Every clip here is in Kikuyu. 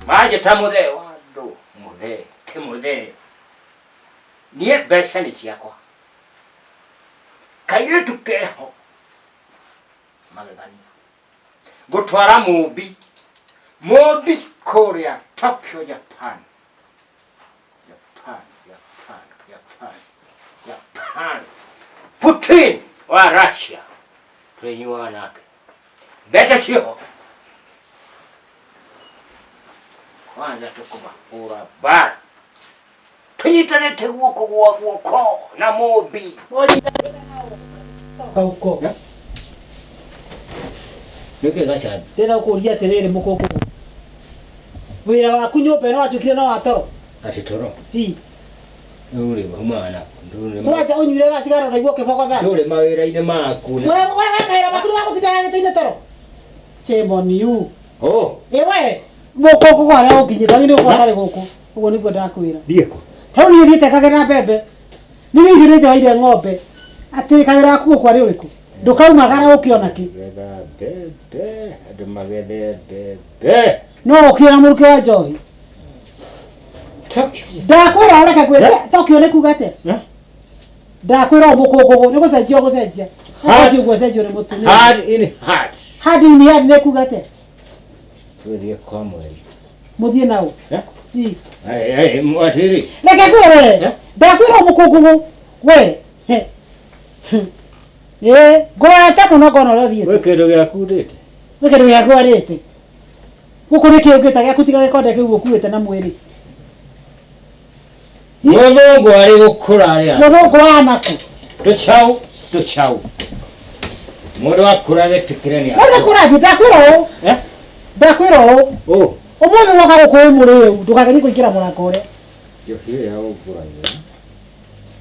Manjĩta mũthee wa andũ, mũthee ti mũthee. Niĩ mbeca nĩ ciakwa. Kairĩtu keho magegania. Ngũtwara mũmbi, mũmbi kũrĩa Tokyo, Japan. Japan, Japan, Japan, Japan. Putin wa Russia tũrĩnyuaga nake. Mbeca ciĩho. Kwanza tũkũmahũra mbara. Tũnyitanĩte guoko gwa guoko na mũmbi. Coka huko. Nĩkĩ gacambi? Ndĩrenda gũkũria atĩrĩrĩ mũkũngũ. Wĩra waku nyũmba ĩno watuĩkire no wa toro. Atĩ toro. Hi. Rĩu rĩ umaga naku. Ndũrĩ Kwanja ũnyuire gacigara ũraigua ũkĩbogotha. ndũrĩ mawĩra-inĩ maku. We we we mawĩra maku nĩ ma gũtindaga gĩtĩ-inĩ toro. Shame on you. Oh, Ĩ we mũkũngũ harĩa ũnginyĩte wagĩrĩirwo gũkorwo ũtarĩ gũkũ. Ũguo nĩguo ndakwĩra. thiĩ kũ? Tarĩu niĩ thiĩte ngagetha mbembe. Niĩ icio nĩ njoeire ng'ombe. Atĩ kawĩra gaku gũkũ arĩ ũrĩkũ? Ndũkaumagara ũke ona kĩ. Getha mbembe, andũ magethe mbembe. No ũkire na mũrukĩ wa njohi. Tokyo. Ndakwĩra ũreke ngwĩre Tokyo nĩ kuga atĩa? Eh? Ndakwĩra ũmũkũngũgũ nĩ gũcenjia ũgũcenjia. Hard. Ũgũthiĩ ũguo ũcenjio nĩ mũtumia. Hard in hard. Hard in hard nĩ kuga atĩa? Tũthiĩ kwa mweri. Mũthiĩ na ũ? Eh? Ii. Ai, ai, atĩrĩ. Reke ngwĩre we. Eh? Ndakwĩra ũmũkũngũgũ we. He. Ĩĩ, ngũrorete mũno ngona ũrĩa Gwĩ ũthiĩte. kĩndũ gĩaku ndĩte. Gwĩ kĩndũ gĩaku arĩte. Gũkũ nĩ kĩĩ ũngĩta gĩaku tiga gĩkonde kĩu ũkuĩte na mwĩrĩ. Mũthũngũ arĩ gũkũra arĩa. Mũthũngũ wa nakũ? Tũcaũ, tũcaũ. Mũndũ akũra gĩtĩkĩre nĩ Rĩu nĩ kũrathiĩ ndakwĩra ũũ. Eh? Ndakwĩra ũũ. Ũũ. Ũmũthĩ woka gũkũ wĩ mũrĩu ndũkagerie kũingĩra mũrango ũrĩa. Njohi ĩrĩa ũngũragĩra.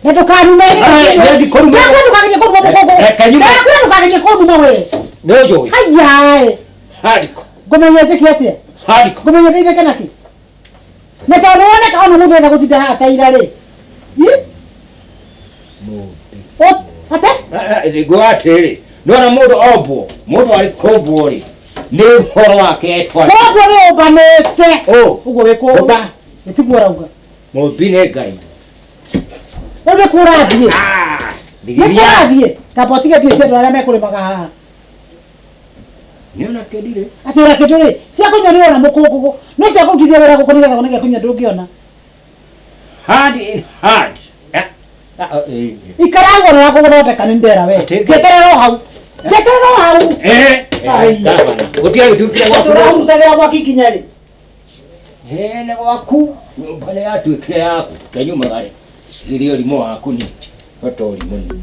Na ndũkanume. Ai, nĩ ndikũruma. Ndakwĩra ndũkagerie kũnuma mũkũngũ. Reke nyume. Ndakwĩra ndũkagerie kũnuma we. Nĩ ũnjũĩ. Haiya. Hardcore. Ngũmenya njĩke atĩa? Hardcore. Ngũmenya ndeithĩke nakĩ? Na tondũ woneka ona mũthĩ enda gũtinda haha ta ira rĩ. Ĩ? Mũmbi. Ate? Ngũa atĩrĩ, nĩwona mũndũ ombwo, mũndũ arĩ kũmbwo rĩ, nĩ ũhoro wake etwa. Koguo nĩ ũmbanĩte. Ũ. Ũguo wĩkũ. Ũmba. Nĩtiguo ũrauga. Mũmbi nĩ Ngai. Rĩu nĩ kũ ũrathiĩ? Ah, Nĩ kũ Thigiria. ũrathiĩ? Tamba ũtige mbia cia andũ arĩa mekũrĩmaga haha. Nĩ ona kĩndirĩ. Atĩ ona kĩndũ rĩ, cia kũnyua nĩ ũrona mũkũngũgũ. No cia kũrutithia wĩra gũkũ nĩgetha wone gĩa kũnyua ndũngĩona. Hand in hand. Eh, ah, oh, eh, Ikara hau ona gũgũthondeka nĩ ndera we. Atĩ Ngai. Njeterera o hau. Njeterera o hau. eh, eh, Ai. gavana. Gũtirĩ gĩtuĩkire gwaku. Tũrarutagĩra mwaki nginya rĩ? Eh, nĩ gwaku. Nyũmba nĩ yatuĩkire yaku. Kenyumagare. Githĩ ũrimũ waku nĩ bata ũrimũ nĩ.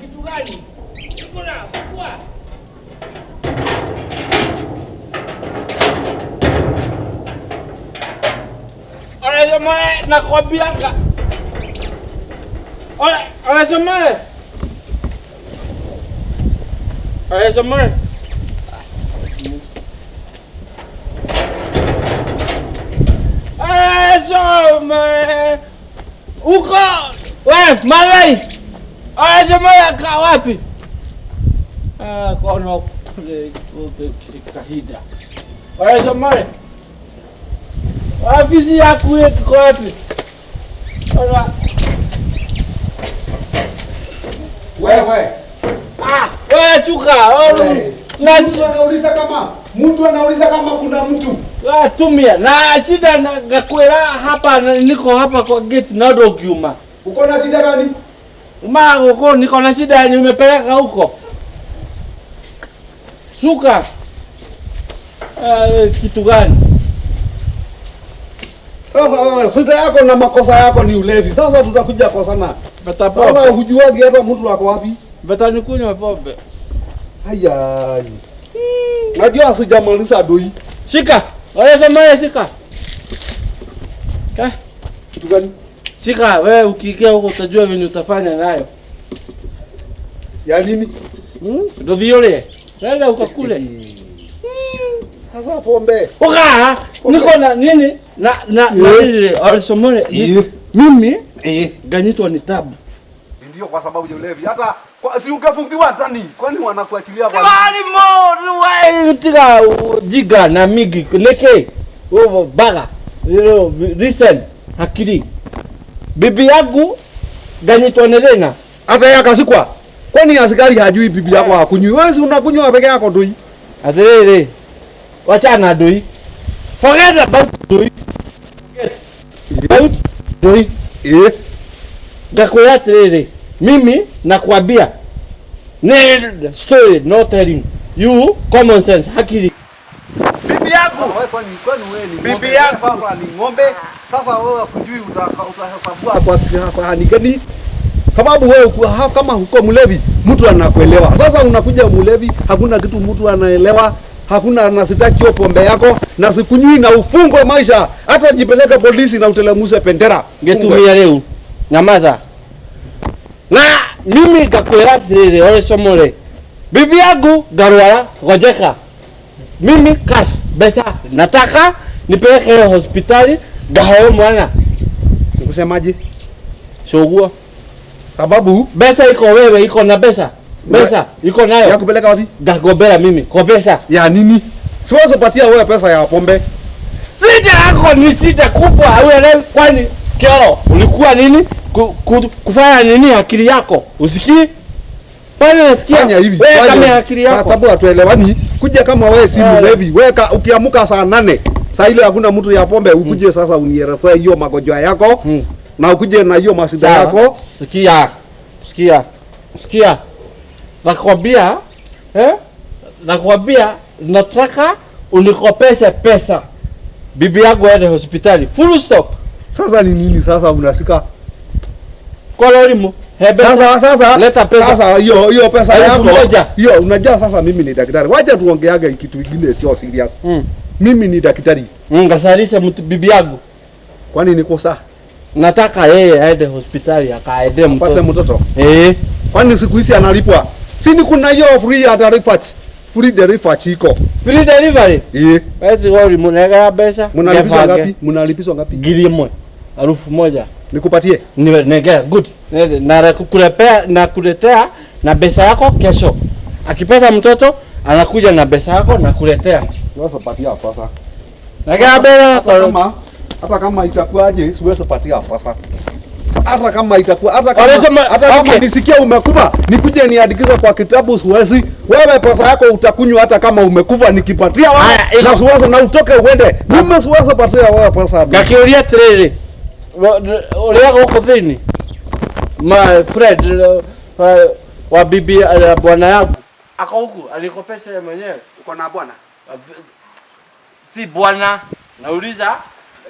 Kitu gani? Kuna kwa Ole nakwambianga. Ole, ole Somare. Ole Somare. Ole Somare. Uko we Malai. Ole Somare ka wapi? Ah, kono kule kahida. Ole Somare. Ofisi yako iko wapi? Ona. Wewe. Ah, wewe chuka. Wewe. Na Mtu anauliza kama mtu anauliza kama kuna mtu. wewe tumia. Na shida na gakwera hapa na niko hapa kwa gate na document. Uko na shida gani? Uma huko niko na shida yenye umepeleka huko. Suka. Kitu gani? Sasa wewe shida yako na makosa yako ni ulevi. Sasa tutakuja kosana. Beta Sasa pombe. hujuagi hata mtu ako wapi? Beta nikunywe pombe. Haya. Najua sijamaliza doi. Shika. Wewe sema shika. Ka? Kitu gani? Shika, wewe ukiingia huko utajua venye utafanya nayo. Ya nini? Nduthii urie. Nenda ukakule. Sasa pombe. Uka niko na nini? Na na na olisomole. Mimi nganyitwo ni tabu. Ndio kwa sababu ya ulevi. Hata si ungefungiwa ndani. Kwani wanakuachilia kwa Wali mo tiga jiga na migi neke. Wewe baga. Listen, hakiri. Bibi yangu nganyitwo ni thina. Hata yeye akasikwa. Kwani askari hajui bibi yako hakunywi? Wewe si unakunywa peke yako ndui. Atiriri. Wachana ndui. Forget about ndui. Forget about ndui. Ngakwira atiriri. Mimi nakwambia ni story no telling you common sense hakiri. Bibi yangu kwani wewe ni bibi yangu sasa ni ng'ombe. Sasa wewe hujui utasabua kwa sahani gani? Sababu wewe kama huko mlevi mtu anakuelewa. Sasa unakuja mlevi, hakuna kitu mtu anaelewa, hakuna nasitaki hiyo pombe yako na sikunywi na ufungwe maisha. Hata jipeleke polisi na utelemuse bendera. Ngetumia leo. Nyamaza. Na mimi ngakwira atiriri orisomore. Bibi yangu ngarwara gojeka. Mimi cash pesa nataka nipeleke hospitali ngahoe mwana. Nikusemaje? Shogua. Sababu pesa iko wewe, iko na pesa. Pesa iko nayo. Ya kupeleka wapi? Ngagombera mimi kwa pesa. Ya nini? Siwezi kupatia wewe pesa ya pombe. Sita yako ni sita kubwa. Wewe kwani Kioro ulikuwa nini? Kufanya nini akili yako? Usikii? Pale nasikia. Fanya hivi. Wewe kama akili yako. Sababu hatuelewani. Kuja kama wewe si mlevi, wewe ukiamka saa 8, saa ile hakuna mtu ya pombe, ukuje sasa unielezee hiyo magonjwa yako. Na ukuje na hiyo mashida yako. Sikia. Sikia. Sikia. Nakwambia, Nakwambia nataka unikopeshe pesa. Bibi yangu aende hospitali. Full stop. Sasa ni nini sasa unasika? Kwa lori Sasa sasa leta pesa. Sasa hiyo pesa yako. Hiyo unajua sasa mimi ni daktari. Wacha tuongeage kitu kingine sio serious. Mimi ni daktari. Ngasalisha mtu bibi yangu. Kwani ni kosa? Nataka yeye aende hospitali akaende mtoto. Apate mtoto. Kwani siku hizi analipwa? Si ni kuna hiyo free delivery. Free delivery iko. Free delivery? Wewe wali mnega pesa. Mnalipishwa ngapi? Mnalipishwa ngapi? 1,000. 1,000. Nikupatie? Nega good. Na kukuletea na kuletea na pesa yako kesho. Akipata mtoto anakuja na pesa yako na kuletea. Wewe patia pesa. Nega pesa kama hata kama itakuwaje siwezi patia pesa. Hata kama itakuwa hata kama hata kama nisikia umekufa nikuje niandikize kwa kitabu siwezi. Wewe pesa yako utakunywa hata kama umekufa nikipatia wewe. Na siwezi na utoke uende. Mimi siwezi patia wewe pesa. Ngakiuria atiriri. Uria guku thiini. My friend wa bibi bwana yangu. Ako huku alikopesha yeye mwenyewe. Uko na bwana? Si bwana. Nauliza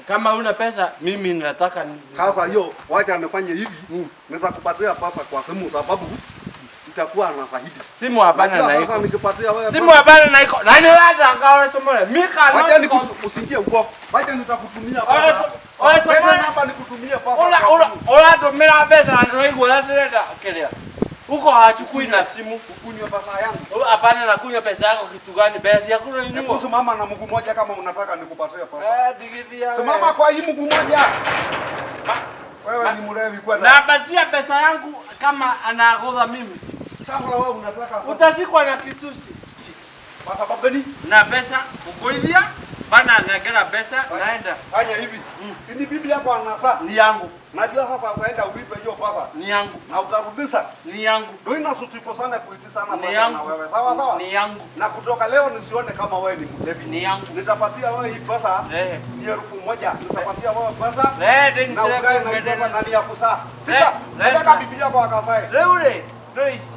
kama una pesa mimi nataka sasa hiyo wacha nifanye hivi. Nitakupatia pesa kwa simu sababu itakuwa na shahidi. Simu hapana na iko. Sasa nikipatia wewe. Simu hapana na iko. Nani laza ngawe tumole. Mika wacha nikuusingie huko. Wacha nitakutumia pesa. Ola namba nikutumie pesa. Ola tumira pesa na ndio ndirenda kelea. Huko hachukui na simu. Ukunywe pesa yangu. Hapana na kunywa pesa yako kitu gani? Pesa yako unainywa. Simama na mguu mmoja kama unataka nikupatie pesa. Digithia. Simama kwa hii mguu mmoja. Wewe ni mlevi kwenda. Napatia pesa yangu kama anagodha mimi. Sasa wewe unataka utasikwa na kitusi. Kwa sababu gani? Na pesa ukoithia bana nagera pesa naenda. Fanya hivi. Si ni bibi yako anasa? Ni yangu. Najua sasa utaenda ulipe hiyo pesa. Ni yangu. Na utarudisha. Ni yangu. Ndio inasutiko sana kuitisana Ni yangu. na wewe. Sawa sawa? Ni yangu. Na kutoka leo nisione kama wewe ni mlevi. Ni yangu. Nitapatia wewe hii pesa. Ni 1,000. Nitapatia wewe pesa. Na ukae na pesa ndani ya kusaa. Sita. Nataka bibi yako akasae. Leo Royce.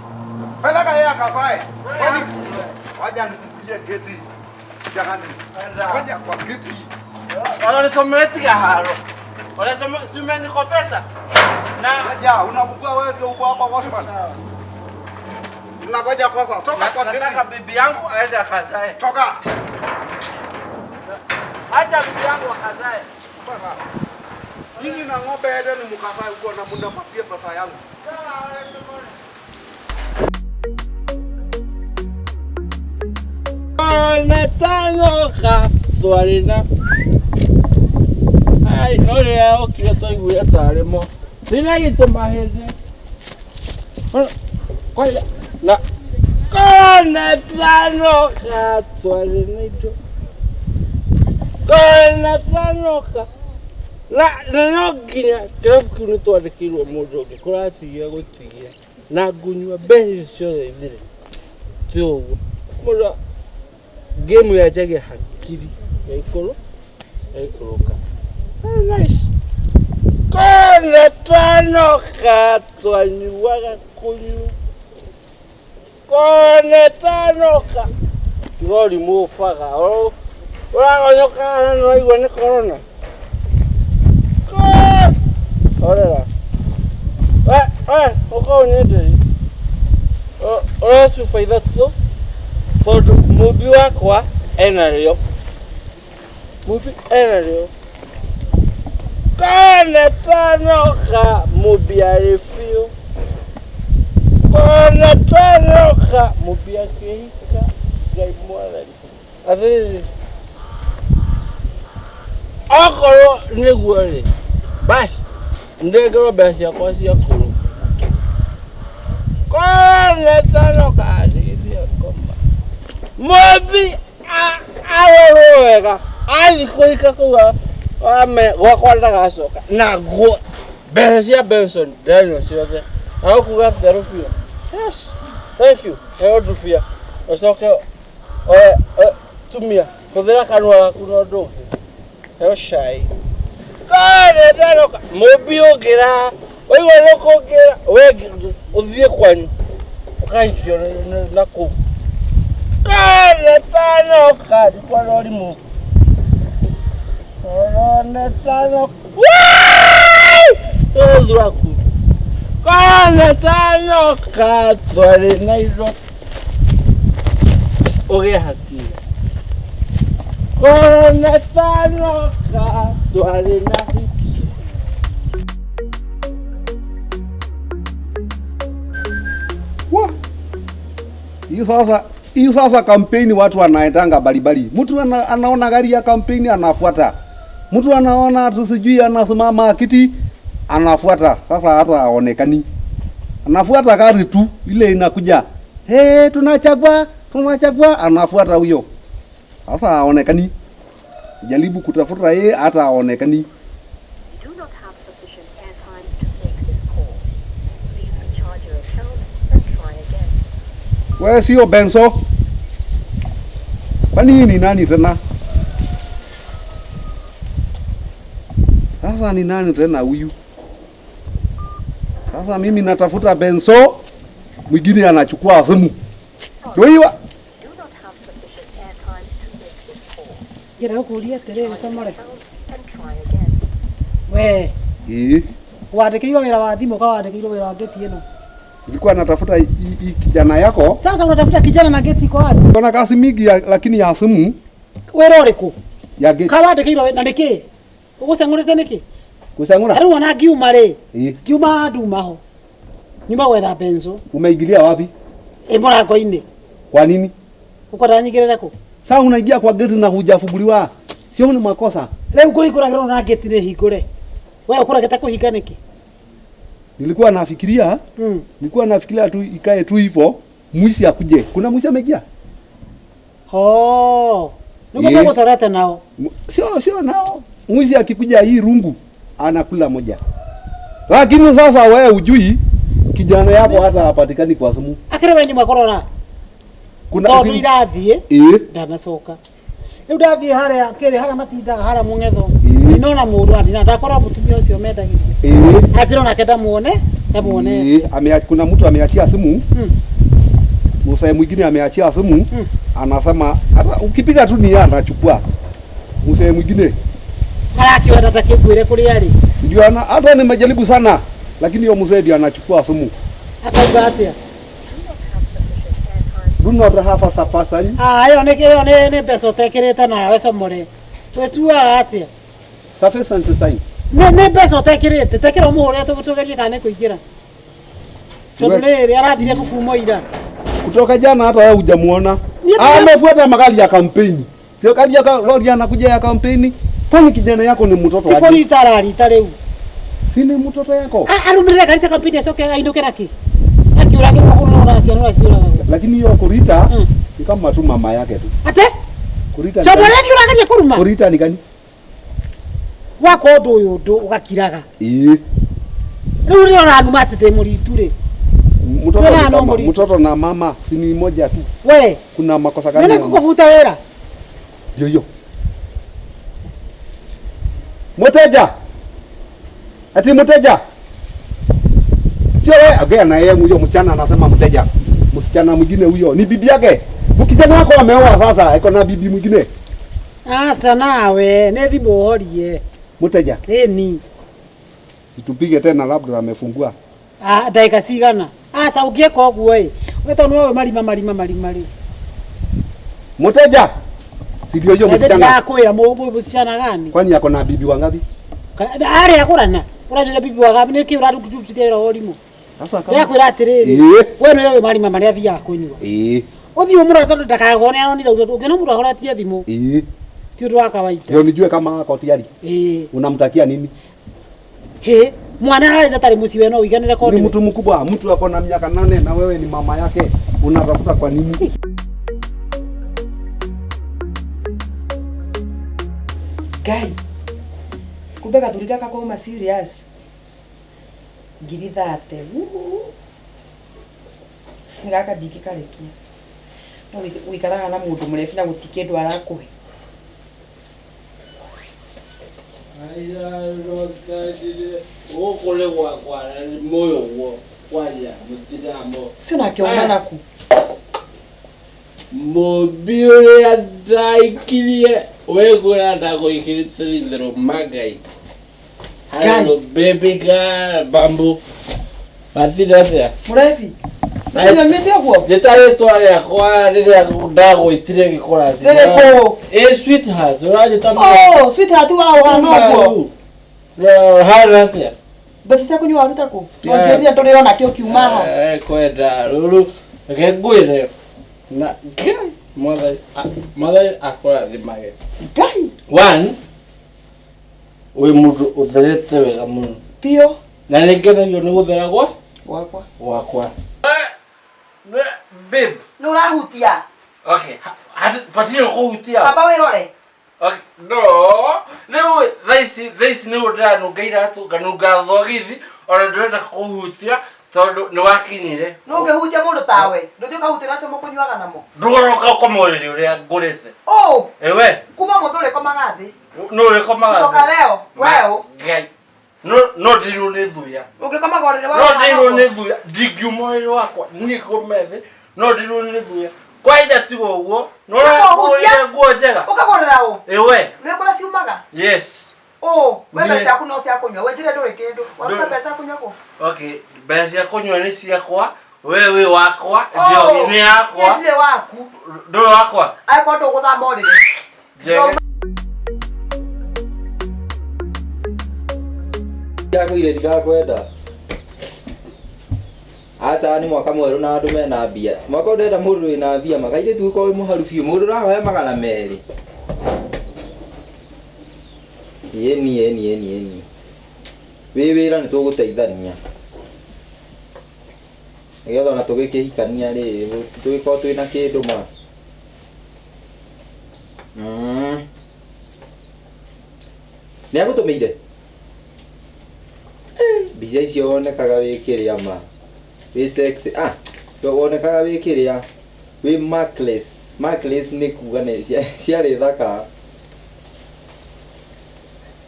Peleka yeye akasae. Kwani wacha nisifulie geti. Jamani. Wacha kwa geti. Wala nitomeletia haro. Wala simenikopesa. Na wacha unafungua wewe ndio uko hapa watchman. Unangoja kwanza. Toka kwa geti. Nataka bibi yangu aende akazae. Toka. Acha bibi yangu akazae. Nyinyi na ng'ombe yenu mkazae huko na mnapatie pesa yangu. Korona tanoka twarĩ na ai no rĩrĩa okire twaiguire tarĩ mo thĩna gitũ mahĩndĩ kwanja na korona tanoka twarĩ na indo korona tanoka na no nginya kĩrabu kĩu nĩ twandĩkĩirwo mũndũ ũngĩ kũratigia gũtigia na ngunyua mbeca ciothe ithire ti ũguo mũndũ game yanjagia hakiri yaikũrũ yaikũrũka. Very nice. Korona tanoka twanyuaga kũnyua korona tanoka tiga ũrimũ ũbaga ũragonyoka na nĩwaigua nĩ korona. Horera. We, we, ũka ũnyenderie. Ũroya cuba ithatũ tondũ mũmbi wakwa enarĩo. Mũmbi enarĩo. Korona tanoka mũmbi arĩ biũ. Korona tanoka mũmbi akĩhika Ngai mwathani. Atĩrĩrĩ, okorwo nĩguo rĩ, basi ndengerwo mbeca ciakwa cia kũrũ. Korona tanoka ndigithia ngoma. Mũmbi arorwo wega athiĩ kũhika kũu gwakwa ndagacoka na nguo mbeca cia Benson ndanyua ciothe. Na ũkuga atĩa rũbia? Yes, thank you. Heo ndubia ũcoke oe tumia hũthĩra kanua gaku na ũndũ ũngĩ. Heo cai. Korona tanoka mũmbi ũngĩra waigua nĩ ũkũngĩra we ũthiĩ kwanyu ũkahikio na kũu. Korona tanoka ndikwana ũrimũ. Korona tanoka ũthuraku. Korona tanoka twarĩ na indo ũgĩe hakiri. Korona tanoka twarĩ na hips. Wa. Hiyo sasa kampeni watu wanaendanga balibali. Mtu anaona gari ya kampeni anafuata. Mtu anaona sijui anasimama kiti anafuata. Sasa hata haonekani. Anafuata gari tu ile inakuja. Hey, tunachagua, tunachagua, anafuata huyo. Sasa haonekani. Jaribu kutafuta yeye hata haonekani. You do not have sufficient airtime to make this call. Please recharge your account and try again. Wewe sio Benso. Kwani hii ni nani tena? Sasa ni nani tena huyu? Sasa mimi natafuta Benso, mwingine anachukua simu. Ndio hiyo. Do not have sufficient airtime to make this call. Njĩra gũkũria atĩrĩrĩ Somore. Account and try again. We, Eh, wandĩkĩirwo wĩra wa thimũ ka wandĩkĩirwo wĩra wa geti ĩno? nilikuwa natafuta hii kijana yako. Sasa unatafuta kijana na geti iko wazi. Kuna kazi mingi lakini ya simu Wĩra ũrĩkũ? ya geti. Ka wandĩkĩirwo na nĩkĩ? Ũgũceng'ũrĩte nĩkĩ? Kusangura. Rĩu ona ngiuma rĩ, Eh, ngiuma nduma ho. Nyuma gwetha benzo umeingilia wapi? ĩ mũrango-inĩ. Kwa nini? Ũkwenda nyingĩrĩre kũ? Sasa unaingia kwa geti na hujafunguliwa. Sio ni makosa. Rĩu ngũhingũragĩrwo na geti nĩ hingũre. We ũkũregete kũhinga nĩkĩ? Nilikuwa nafikiria, nilikuwa nafikiria tu ikae tu hivyo, mwizi akuje. Kuna mwizi ameingia? Ho. Nĩguo Ĩ. mũgũcorete nao. Sio nao. Mwizi akikuja hii rungu anakula moja. Lakini sasa wewe hujui kijana yako hata hapatikani kwa simu. Akĩrĩ we nyuma kũrora. Kuna Tondũ irathiĩ eh ndanacoka. Rĩu ndathiĩ harĩa kĩrĩ harĩa matindaga harĩa mũng'etho. Ĩ. Ndinona mũndũ andina ndakora mũtumia ũcio mendagĩria. eh Atĩrĩ onake ndamuone, ndamuone. kuna mtu ameachia simu. Mzee mwingine ameachia simu. Anasema hata ukipiga tu ni yeye anachukua. Mzee mwingine Arakiona ndakĩngwĩre kũrĩa arĩ. ndio ana hata nimejaribu sana lakini hiyo mzee ndio anachukua simu. Akauga atĩa? Do not have a safari. Ah, ĩyo nĩ ĩyo nĩ mbeca ũtekĩrĩte nawe Somore. Twĩtuaga atĩa? Sufficient time. Nĩ mbeca ũtekĩrĩte, tekĩra ũmũhũrĩre tũgerie kana nĩ kũingĩra. Tondũ rĩrĩ arathire kũkuma ira. Kutoka jana hata wewe hujamuona. Amefuata magari ya kampeni. Sio gari ya lori anakuja ya kampeni. Kwani kijana yako ni mtoto Ti waje? kũrita ararita rĩu. Si ni mtoto yako? Arũmĩrĩre kanitha kampeni acoke ainũke nakĩ? Akiũrage magũrũ na ciana ũrĩa ciũragagwo. Lakini hiyo kurita ni kama tu mama yake tu. Ate? Kurita ni Cio gani? mwana nĩ ũrageria kũruma? Kurita ni gani? Gwaka ũndũ ũyũ ũndũ ũgakiraga. Ii. Rĩu rĩrĩa ũranuma atĩ ndĩ mũritu rĩ. Mtoto Tena ni kama, anombori. mtoto na mama si ni moja tu. We, Kuna makosa gani? nĩ ngũkũbuta wĩra. Ndio hiyo. Mteja. Ati mteja. Sio wewe, ongea na yeye huyo msichana anasema mteja. Msichana mwingine huyo ni bibi yake. Kijana wako ameoa sasa, iko na bibi mwingine. Aca nawe, nĩ thimũ ũhorie. Mteja. Ĩni. Situpige tena labda amefungua. Ah, ndagĩka cigana? Aca ũngĩka ũguo ĩ. We tondũ nowe marima marima marima rĩ. Mteja. Si ndio hiyo msichana. Ndakwĩra mũciana gani? Kwani ako na bibi wangapi? Arĩa agũrana. Ũranjũria bibi wa gabi nĩkĩ ũrarutithia wĩra wa ũrimũ? Sasa kama Ndĩrakwĩra atĩrĩrĩ. Ĩĩ. We nĩwe marima marĩa athiaga kũnyua. Ĩĩ. Ũthiĩ ũmũrore tondũ ndakagone aronire ũndũ ũngĩona mũndũ ahoretie thimũ Ĩĩ. ti ũndũ wa kawaida. Ndio nijue kama ako tayari. Ĩĩ. Unamtakia nini? Hĩ, mwana ararĩ atarĩ mũciĩ we no ũiganĩre Ni kondi. mtu mkubwa, mtu ako na miaka 8 na wewe ni mama yake. Unatafuta kwa nini? Ngai kumbe gathuri gaka kauma serious 30,000 nĩ gaka ndingĩkarekia no wĩikaraga na mũndũ mũrebi na gũti kĩndũ arakũhe. Gũkũ nĩ gwakwa na nĩ mũĩ ũguo kwaria mũtiramo. Ũcio nake uma naku. Mũmbi ũrĩa ndaikirie wĩngũra ndagũikĩrĩte itherũ ma Ngai. Hello baby girl bambu. Matinda atĩa? Mũrebi ũnyamĩte ũguo? Njĩta rĩtwa rĩakwa rĩrĩa ndagwĩtire gĩkũraci. Rĩrĩkũ? Ĩ sweetheart ũranjĩta Oh, sweetheart wa ũhana ũguo. Hana atĩa? Mbeca cia kũnyua waruta kũ? No njĩrire ndũrĩ ona kĩ ũkiuma haha. Kwenda rũrũ reke ngwĩre na Ngai Mwathani Mwathani akũrathimage. Ngai. One, wĩ mũndũ ũtherete wega mũno. Biũ. Na nĩ ngenagio nĩ gũthera gwa gwakwa. Gwakwa. Babe. Nĩ ũrahutia. Okay, batiĩ kũhutia. Baba wĩrore. Okay, no, rĩu thaa ici nĩguo ndĩranunga iratũ nganunga thogithi ona ndĩrenda kũhutia tondũ nĩ wakinyire. Nũ ũngĩhutia mũndũ tawe? Ndũthiĩ ũkahutia na acio mũkũnyuaga namo. Ndũgoroka ũkoma ũrĩrĩ ũrĩa ngũrĩte. Ũ. Ewe. Kuma mũthĩ ũrĩkomaga thĩ. Nũ ũrĩkomaga thĩ? Kutoka leo, weũ. Ngai. No no ndirwo nĩ thuya. Ũngĩkomaga ũrĩrĩ wa No ndirwo nĩ thuya. Ndingiuma ũrĩrĩ wakwa niĩ ngome thĩ no ndirwo nĩ thuya. Kwaida tiga ũguo no ũragũrĩra nguo njega. Ũkagũrĩra ũ? Ewe. Nĩ kũrĩa ciumaga? Yes. Ũ, we mbeca ciaku no cia kũnyua. We njĩre ndũrĩ kĩndũ. Waruta mbeca cia kũnyua kũ? Okay, mbeca cia kũnyua nĩ ciakwa, we wĩ wakwa, njohi nĩ yakwa. Niĩ ndirĩ waku. Ndũrĩ wakwa. Angĩkorwo ndũgũthama ũrĩrĩ. Njege. Ndiakwire ndikakwenda. Aca nĩ mwaka mwerũ na andũ mena mbia. Mwaka ũyũ ndĩrenda mũndũ wĩna mbia makairĩtu ũkorwo wĩ mũharu biũ mũndũ ũrahoya 200. Ĩni ĩni ĩni ĩni. Wĩ wĩra nĩ tũgũteithania. Nĩgetha ona tũgĩkĩhikania rĩ tũgĩkorwo twĩna kĩndũ ma. Nĩ agũtũmĩire? Mbica icio wonekaga wĩ kĩrĩa ma. Wĩ sexy. Ah, wonekaga wĩ kĩrĩa. Wĩ markless. Markless nĩ kuga nĩ ciarĩ thaka.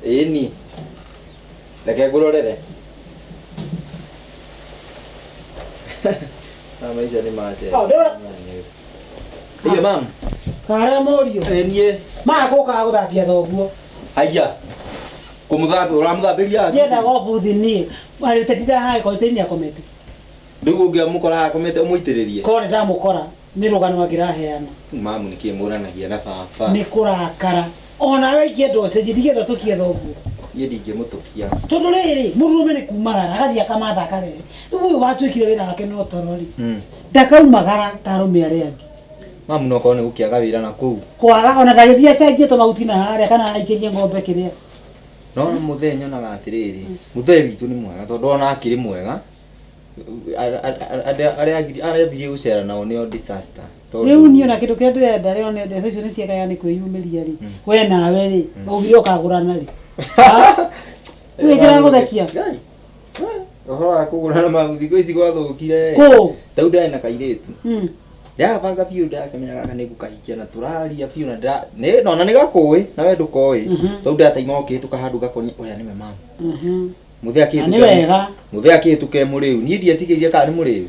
Ĩni. Reke ngũrorere. Na maica nĩ macera. Oh, ndũra. Iyo mam. Kare mũriũ. Ĩniĩ. Magũkaga gũthambia thoguo. Haiya. Kũmũthambia ũramũthambĩria? Ndiendaga ũbuthi niĩ. Arĩte ndindaga hagĩkorwo nĩ akomete. Rĩu ũngĩamũkora akomete ũmũitĩrĩrie? Korwo nĩ ndamũkora nĩ rũgano angĩraheana. Mamu nĩkĩ mũranagia na baba? Nĩ kũrakara. Ona we ingĩenda ũcenjie ndingĩenda tũkie thoguo. Niĩ ndingĩmũtũkia. Tondũ rĩrĩ mũndũrũme nĩ kuumagara agathiĩ akamatha akarehe. Rĩu ũyũ watuĩkire wĩra wake no toro rĩ. Ndakaumagara ta arũme arĩa angĩ. Mamu no korwo nĩ gũkĩaga wĩra na kũu. Kwaga ona ndagĩthiĩ acenjie tũmahuti na harĩa kana aikĩrie ng'ombe kĩrĩa. No mũthee nyonaga atĩrĩrĩ, mũthee witũ nĩ mwega tondũ ona akĩrĩ mwega arĩa arĩa ambirie gũcera nao nĩo disaster. Tondũ- Rĩu niĩ ona kĩndũ kĩrĩa ndĩrenda rĩ ona ndeto icio nĩ ciekaga nĩ kwĩyumĩria rĩ. We nawe rĩ, waugire ũkagũrana rĩ. Wĩ kĩragũthekia? Ngai. Ũhoro wa kũgũrana mamu thikũ ici gwathũkire. Kũ? Tau ndarĩ na kairĩtu. Ndĩrabanga biũ ndĩrakĩmenya gaka nĩ ngũkahikia na tũraria biũ na ndĩra nĩ na ona nĩ gakũĩ na we ndũkoĩ. Tau ndĩrataima ũkĩhĩtũka handũ ngakonia ũrĩa nĩwe mamu. Mũthee Na akĩhĩtũka. nĩ wega. Mũthee akĩhĩtũka e mũrĩu. Niĩ ndietigĩrire kana nĩ mũrĩu.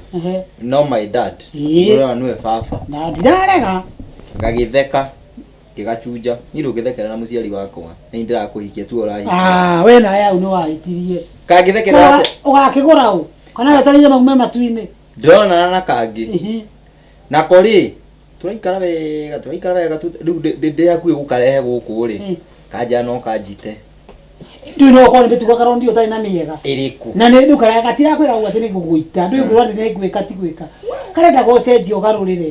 No my dad. Ĩĩ. Ũrĩa nĩwe baba. Na ndirarega. Ngagĩtheka. Ngĩgacunja. Niĩ ndũngĩthekera na mũciari wakwa. Nĩ ndĩrakũhikia tu ũrahikia. Ah, we nawe hau nĩ wahĩtirie. Kangĩthekerera atĩa? Ũgakĩgũra ũ? Kana wetereire maume matu-inĩ? Ndĩronana na kangĩ. Nako rĩ, tũraikara wega, tũraikara wega, rĩu ndĩ hakuhĩ gũkarehe gũkũ rĩ, kanja no kanjite. Ndũĩ no ũkorwo nĩ mĩtugo karondio ũtarĩ na mĩega. Ĩrĩkũ? Na nĩ rĩu karĩa gatirakwĩra ũguo atĩ nĩ ngũgũita. Ndũĩ ngwĩrwo atĩ nĩ ngwĩka ti gwĩka. Karenda gũcenjia ũgarũrĩre.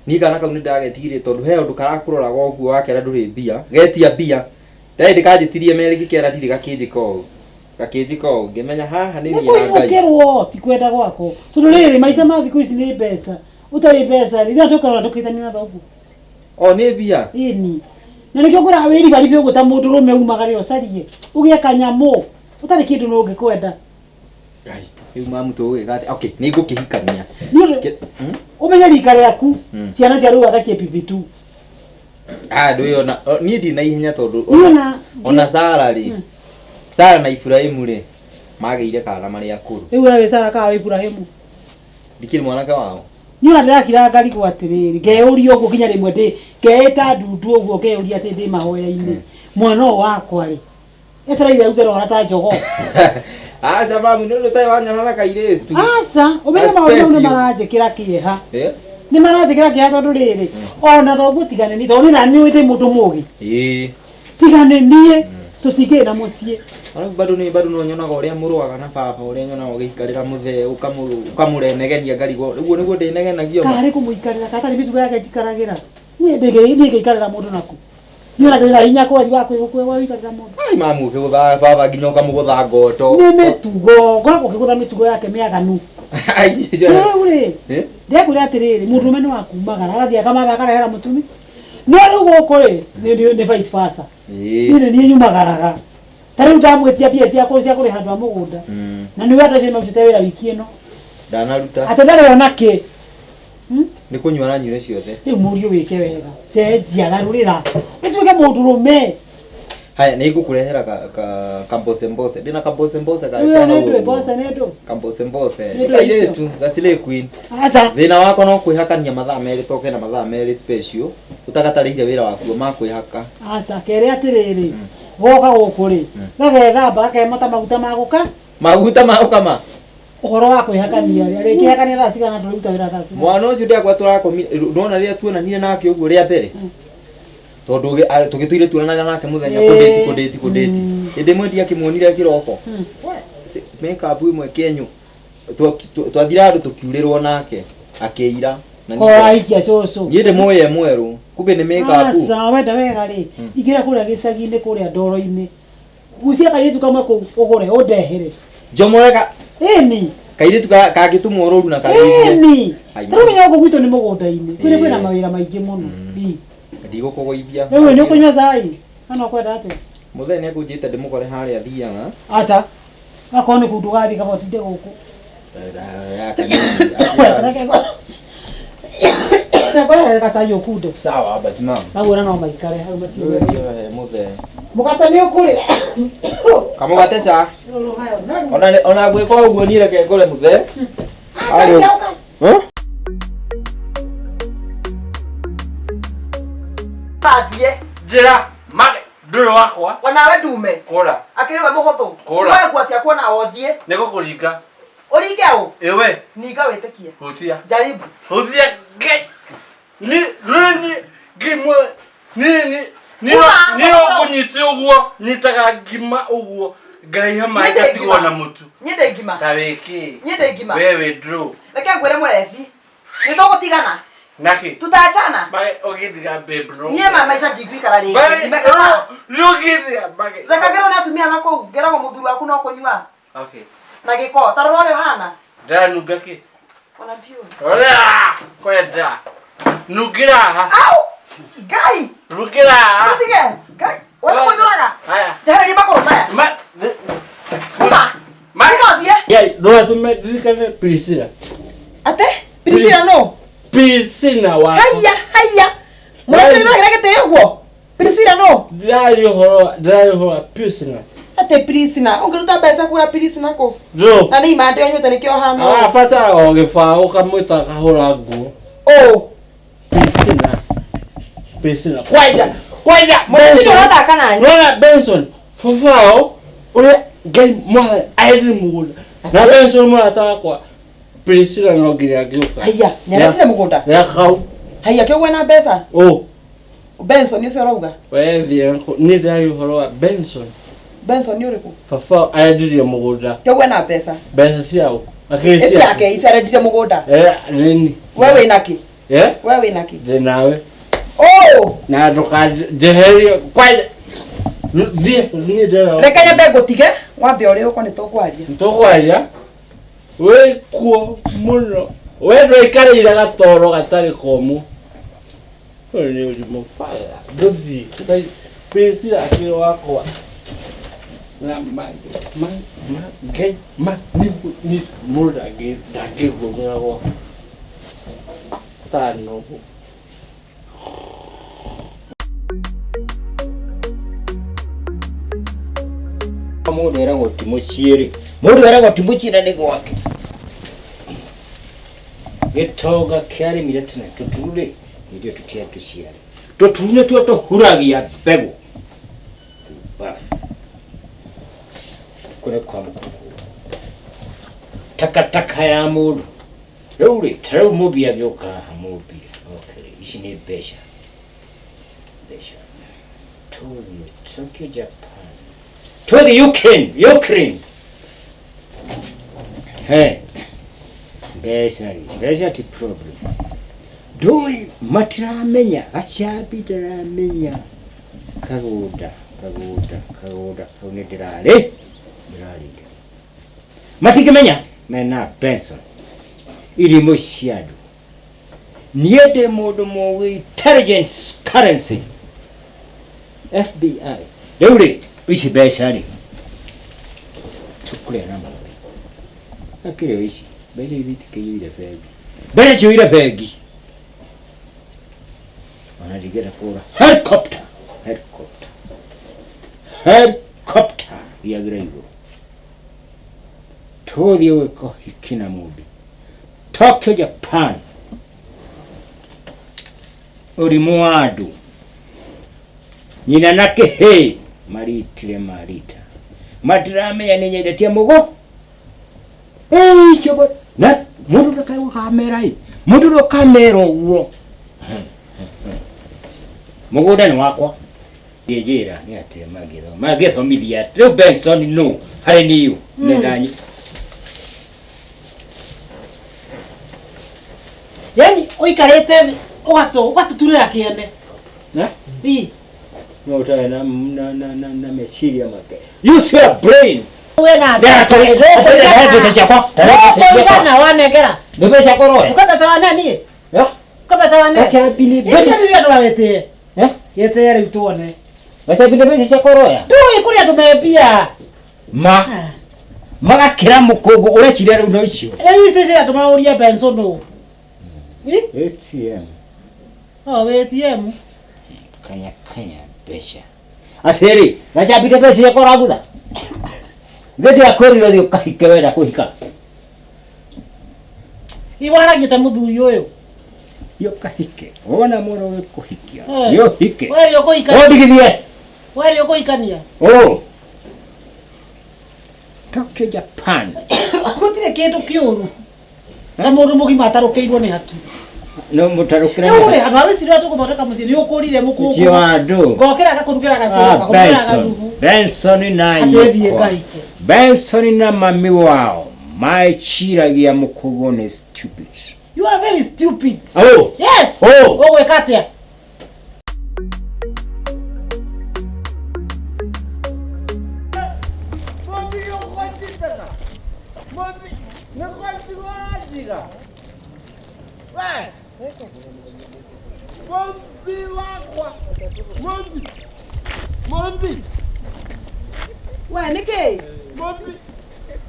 Niĩ kana kau nĩ ndagetigire tondũ he ũndũ karakũroraga ũguo wakera ndũrĩ mbia. Getia mbia. Ndarĩ ndĩkanjĩtirie merĩ ngĩkera ndirĩ gakĩnjĩka ũũ. Gakĩnjĩka ũũ. Ngĩmenya haha nĩ Nĩ niĩ na Ngai. kũiyũkĩrwo ti kwenda gwakwa. Tondũ rĩrĩ maica ma thikũ ici nĩ mbeca. Ũtarĩ mbeca rĩ, ithuĩ tũkoragwo tũkĩtania na thoguo. O nĩ mbia. Ĩni. Na nĩkĩo ngwĩraga wĩribaribe ũguo ta mũndũrũme umagare ũcarie. Ũgĩe kanyamũ. Ũtarĩ kĩndũ nũ ũngĩkwenda. Ngai. Rĩu mamu tũgũgĩka atĩa? Okay, nĩ ngũkĩhikania. Nĩ ũndũ ũmenye rika rĩaku ciana cia rĩu anga ciĩ PP2. Ah, ndũĩ ona niĩ ndirĩ na ihenya tondũ Niĩ ona ona Sara rĩ, Sara na Iburahĩmu rĩ, magĩire kana marĩ akũrũ. Rĩu we wĩ Sara kana wĩ Iburahĩmu? Ndikĩrĩ mwanake wao. Niĩ ona ndĩrakira ngarigwo atĩrĩrĩ, ngeyũria ũguo nginya rĩmwe ndĩ ngeĩta ndundu ũguo ngeyũria atĩ ndĩ mahoya-inĩ. Mwana ũyũ wakwa rĩ, etereire arute rwara ta jogoo. Aca mamu nĩ ũndũ ũtarĩ wanyona na kairĩtu. Aca, ũmenye Ka maũndũ mau nĩ special. maranjĩkĩra kĩeha. Eh? Nĩ maranjĩkĩra kĩeha tondũ rĩrĩ, ona thoguo tigane niĩ, tondũ niĩ nani nĩũĩ ndĩ mũndũ mũgĩ. Ĩĩ. Tigane niĩ, tũtingĩrĩ na mũciĩ. Arabu bado nĩ bado no nyonaga ũrĩa mũrũaga na baba ũrĩa nyonaga ũgĩikarĩra mũthee ũkamũrenegenia ngarigwo ũguo nĩguo ndĩnegenagia ma. Karĩ kũmũikarĩra katarĩ mĩtugo yake njikaragĩra. Niĩ ndĩngĩ niĩ ngĩikarĩra mũndũ naku. Niĩ ona ndĩrĩ na hinya kweri wa kwĩgũikarĩra mũndũ. Ai mamu ũkĩgũthaga baba nginya ũkamũgũtha ngoto. Nĩ mĩtugo, ngoragwo ngĩgũtha mĩtugo yake mĩaganu. Rĩu rĩ, Eh? ndĩrakwĩra atĩrĩrĩ, mũndũrũme nĩ wa kumagara, agathiĩ akamatha akarehera mũtumi. No rĩu gũkũ rĩ, nĩ vice versa. Ĩĩ. Niĩ nĩ niĩ nyumagaraga. Ta rĩu ndamwĩtia mbia cia kũrĩha andũ a mũgũnda. Na nĩwe andũ acio marutĩte wĩra wiki ĩno. Ndanaruta. Atĩ ndarĩ ona kĩ. Nĩ kũnyua aranyuire ciothe. Rĩu mũriũ wĩke wega. Cenjia garũrĩra. Ũtuĩke mũndũrũme. Haya nĩ ngũkũrehera ka ka kambose mbose. Ndĩna kambose mbose ka. Rĩu nĩ ndũ mboca nĩ ndũ. Kambose mbose. Nĩ Nĩ ndũ icio. kairĩtu gacilĩ queen. Aca. Thĩna wakwa no kwĩhakania mathaa merĩ toke na mathaa merĩ special ũtagatarĩire wĩra wakuo ma kwĩhaka. Aca kere atĩrĩrĩ. Goka gũkũ rĩ, gagethamba gakemata maguta ma gũka. Maguta ma gũkama. Ũhoro wa kwĩhakania rĩ, arĩkĩhakania thaa cigana tũrĩruta wĩra thaa cigana. Mwana ũcio ndĩakwa tũrakomire ndona rĩrĩa tuonanire nake ũguo rĩa mbere. Tondũ tũgĩtũire tuonanaga nake mũthenya kũndĩti kũndĩti kũndĩti. Hĩndĩ ĩmwe ndiakĩmuonire kĩroko. Makeup ĩmwe kĩenyũ. Twathire handũ tũkiurĩrwo nake akĩira. Na Ko aikia cũcũ. Niĩ ndĩmũĩ e mwerũ. Kumbe nĩ makeup. Aca wenda wega rĩ, ingĩra kũrĩa gĩcagi-inĩ kũrĩa ndoro-inĩ. Gucia kairĩtu kamwe kũu ũgũre ũndehere. Njomoreka Ĩni. kairĩtu kangĩtũmwo rũru na karĩithie. Ĩni. Ai, Tarĩu menya gũkũ gwitũ nĩ mũgũnda-inĩ. Kwĩrĩ Ĩĩ. kwĩna mawĩra maingĩ mũno. Ĩ. Ndigũkũgũithia. Rĩu nĩ ũkũnyua cai? Kana ũkwenda atĩa? Mũthee nĩ akũnjĩte ndĩmũkore harĩa thiaga. Aca. Akorwo nĩ kũu ndũgathiĩ kaba ũtinde gũkũ. Ngũrehere gacai ũkunde. Sawa basi mama. Maguo no maikare hau matirĩ. He mũthee. Mũgate nĩ ũkũrĩa. Kamũgate ca. Ona ona gwĩka ũguo niĩ reke ngũre mũthee. Aca, Huh? Bathiĩ. Njĩra, mage, ndũrĩ wakwa. Onawe ndume. Kũra. Akĩrĩ we mũhũthũ. Kũra. Woe nguo ciaku ona ũthiĩ. Nĩ gũkũringa. Ũringe ũ? Ĩwe. Ninga wĩtĩkie. Hutia. Jaribu. Hutia ngai. Ni ni ngimwe ni ni ni Uma, ni ũkũnyite ũguo nyitaga ngima ũguo ngaiha maĩ Niĩ ndĩ ngatigwo ngima. na mũtu. Niĩ ndĩ ngima. Ta wĩkĩ? Niĩ ndĩ ngima. We wĩ draw. Reke ngwĩre mũrebi. Nĩ tũgũtigana. Naki. Tutaachana. Bye ũgĩthiga babe no. Niĩ ma maica ndingũikara rĩngĩ. Bye. Ndimekaga. Nĩ ũgĩthiga bye. Reka ngĩrwo nĩ atumia na kũu ngĩragwo mũthuri waku no kũnyua Okay. na gĩko ta rora ũrĩa ũhana. Ndĩranunga kĩ? Ona ndiũĩ. Ũrĩa kwenda. Nungĩra haha. Au! Ngai! Nungĩra haha. Tũtige! Ngai! We nĩ kũnjũraga? Haya. Njehererie magũrũ maya. Ma. Uma! Ma. Uma ũthiĩ. Ngai, ndũgatũme ndirikane Priscilla. Atĩ? Priscilla nũ? Priscilla wa. Haiya, haiya. Mũratũrĩ no gĩtĩo ũguo? Priscilla nũ? Ndĩraria ũhoro, ndĩraria ũhoro wa Priscilla. Atĩ Priscilla, ũngĩruta mbeca kũgũra Priscilla kũ? Ndũ. Na nĩ imande anyuĩte nĩkĩo ũhana ũũ. Arabatara o gĩbaũ ũkamwĩta akahũra nguo. Ũ. Priscilla. Priscilla. Kwanja, kwanja. Mũtumia ũrathaka nani? Nona Benson, baba ũrĩa Ngai mwathani aendire mũgũnda. Na Benson mũrata wakwa Priscilla no nginya angĩũka. Haiya, nĩarendire mũgũnda? Rĩa kau. Haiya, kĩo wena mbeca? Ũ. Benson ũcio ũrauga? We thiĩ niĩ ndĩraria ũhoro wa Benson. Benson nĩ ũrĩkũ? Baba arendirie mũgũnda. Kĩo wena mbeca? Mbeca ciao. Akĩrĩ Ĩ ciake, ici arendirie mũgũnda. Eh, nini. We wĩna kĩ? Eh? We wĩna kĩ? Ndĩ nawe. Ũ! Na ndũkanjeherie kwanja. Thiĩ, niĩ ndĩrona. Reke nyambe ngũtige, wambe ũrĩ ũko nĩ tũkwaria. Tũkwaria wĩ kuo mũno. We ndwaikarĩire gatoro gatarĩ komũ. Ũyũ nĩ ũrimũ baya. Ndũthiĩ. Priscilla akĩrĩ wakwa. Na ma ma ma ngai ma ni ni mũndũ ndangĩ ndangĩgũmĩra gwakwa. Tano. Mũndũ eragwo ti mũciĩ rĩ mũndũ eragwo ti mũciĩ na nĩ gwake gĩtonga kĩarĩmire tene tũturu rĩ hĩndĩ ĩyo tũtiarĩ tũciare tũturu nĩtuo tũhuragia mbegũ bafu kũrĩ kwa mũkũkũ takataka ya mũndũ rĩu rĩ ta rĩu mũmbi agĩũka haha mũmbi okay ici nĩ mbeca mbeca tũthiĩ Tokyo Japan to the Ukraine, Ukraine. Hey, mbeca rĩ, mbeca ti problem. Ndũĩ matiramenya, gacambi ndaramenya kagũnda, kagũnda, kagũnda kau nĩ ndĩrarĩ, ndĩrarĩire. Matingĩmenya mena Benson, irimũ cia andũ. Niĩ ndĩ mũndũ mũgĩ intelligence currency FBI. Rĩu rĩ, ici mbeca rĩ, tũkũrĩa na mũndũ. Akĩrĩ o ici, mbeca ithi itikĩiyũire bengi. Mbeca ciyũire bengi. Ona ndingĩenda kũgũra helicopter, helicopter, helicopter thiagĩra igũrũ. Tũthiĩ gwĩka ũhiki na mũmbi. Tokyo, Japan. Ũrimũ wa andũ. Nyina na kĩhĩ maritire marita. Matiramenya nĩ nyendetie mũgũ. Ĩĩ, cio na mũndũ ndakae gũkamera ĩ. Mũndũ ndũkamera ũguo. Mũgũnda nĩ wakwa. Ngĩnjĩra nĩ atĩ mangĩthoma. Mangĩthomithia. Rĩu Benson no harĩ niũ. Nĩ ndanyi. Yani ũikarĩte thĩ ũgatũ ũgatũturĩra kĩene. Na? Ĩ. No ũtarĩ na na na na na meciria make. Use your brain. We na Ndĩra mbeca ciakwa. Ndũkũigana wanengera. Nĩ mbeca ciakwa ũroya. Ũka mbeca wane niĩ. Ya? Ũka mbeca wane. Gacambi nĩ Icio mbeca. nĩ andũ mawĩtĩe. Eh? Gĩtĩe rĩu tuone. Gacambi nĩ mbeca ciakwa ũroya. Ndũĩ kũrĩ andũ me mbia. Ma. Magakĩra mũkũngũ ũreciria rĩu no icio. Rĩu ici cia andũ maũrie Benson nũ. Ĩ? ATM. O ATM. Kanya kanya mbeca. Atĩrĩ, gacambi nĩ mbeca ciakwa ũragutha. Ithe ndĩrakwĩrire ũthiĩ ũkahike wenda kũhika. Iwaragia ta mũthuri ũyũ. Thiĩ ũkahike. Wona mũndũ ũgĩkũhikia. Eh. Thiĩ ũhike. We rĩ ũkũhikania. Ũndigithie. We rĩ ũkũhikania. Ũ. Tokyo, Japan. Gũtirĩ kĩndũ kĩũru. Na mũndũ mũgima atarũkĩirwo nĩ haki. No mũtarũkĩra. Rĩu rĩ andũ a wĩciria tũgũthondeka mũciĩ nĩ ũkũrire mũkũngũ. Ũcio wa andũ. Ngokĩra ngakũrugĩra gacũrũ Ah, ngakũrugĩra Benson. gathubu. Benson na Atĩ thiĩ nyũkwa. ngahike. Benson na mami wao meciragia mũkũgũ nĩ stupid. You are very stupid. Oh. Yes. Oh. Ũgwĩka atĩa? We nĩkĩ?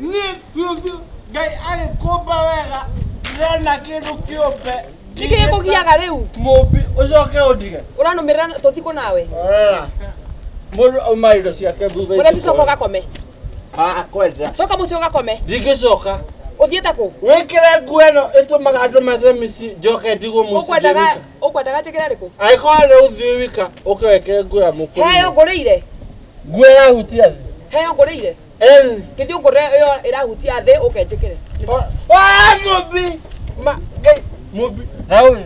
Niĩ biũ biũ Ngai arĩ kũmba wega ndĩrona kĩndũ kĩũmbe Nĩkĩ gĩkũgiaga rĩu? Mũmbi ũcoke ũndige. Ũranũmĩrĩra tũthiĩ kũ nawe? Rora. Mũndũ auma indo ciake thutha. Mũrebi coka ũgakome. Ah, kwenda. Coka mũciĩ ũgakome. Ndingĩcoka. Ũthiĩte kũ? Wĩkĩre nguo ĩno ĩtũmaga andũ mathe mĩciĩ njoke ndigwo mũciĩ ndĩ Ũkwendaga wika. ũkwendaga njĩkĩre rĩkũ? Angĩkorwo nĩ ũthiĩ wika ũke wĩkĩre nguo ya mũkũrũ. Heo ngũrĩire. Nguo ĩrahutia thĩ. Heo ngũrĩire. Ĩni. Gĩthiĩ ũngũrĩre ĩyo ĩrahutia thĩ ũke njĩkĩre. Ah, mũmbi. Ma, Ngai, mũmbi. Na ũyũ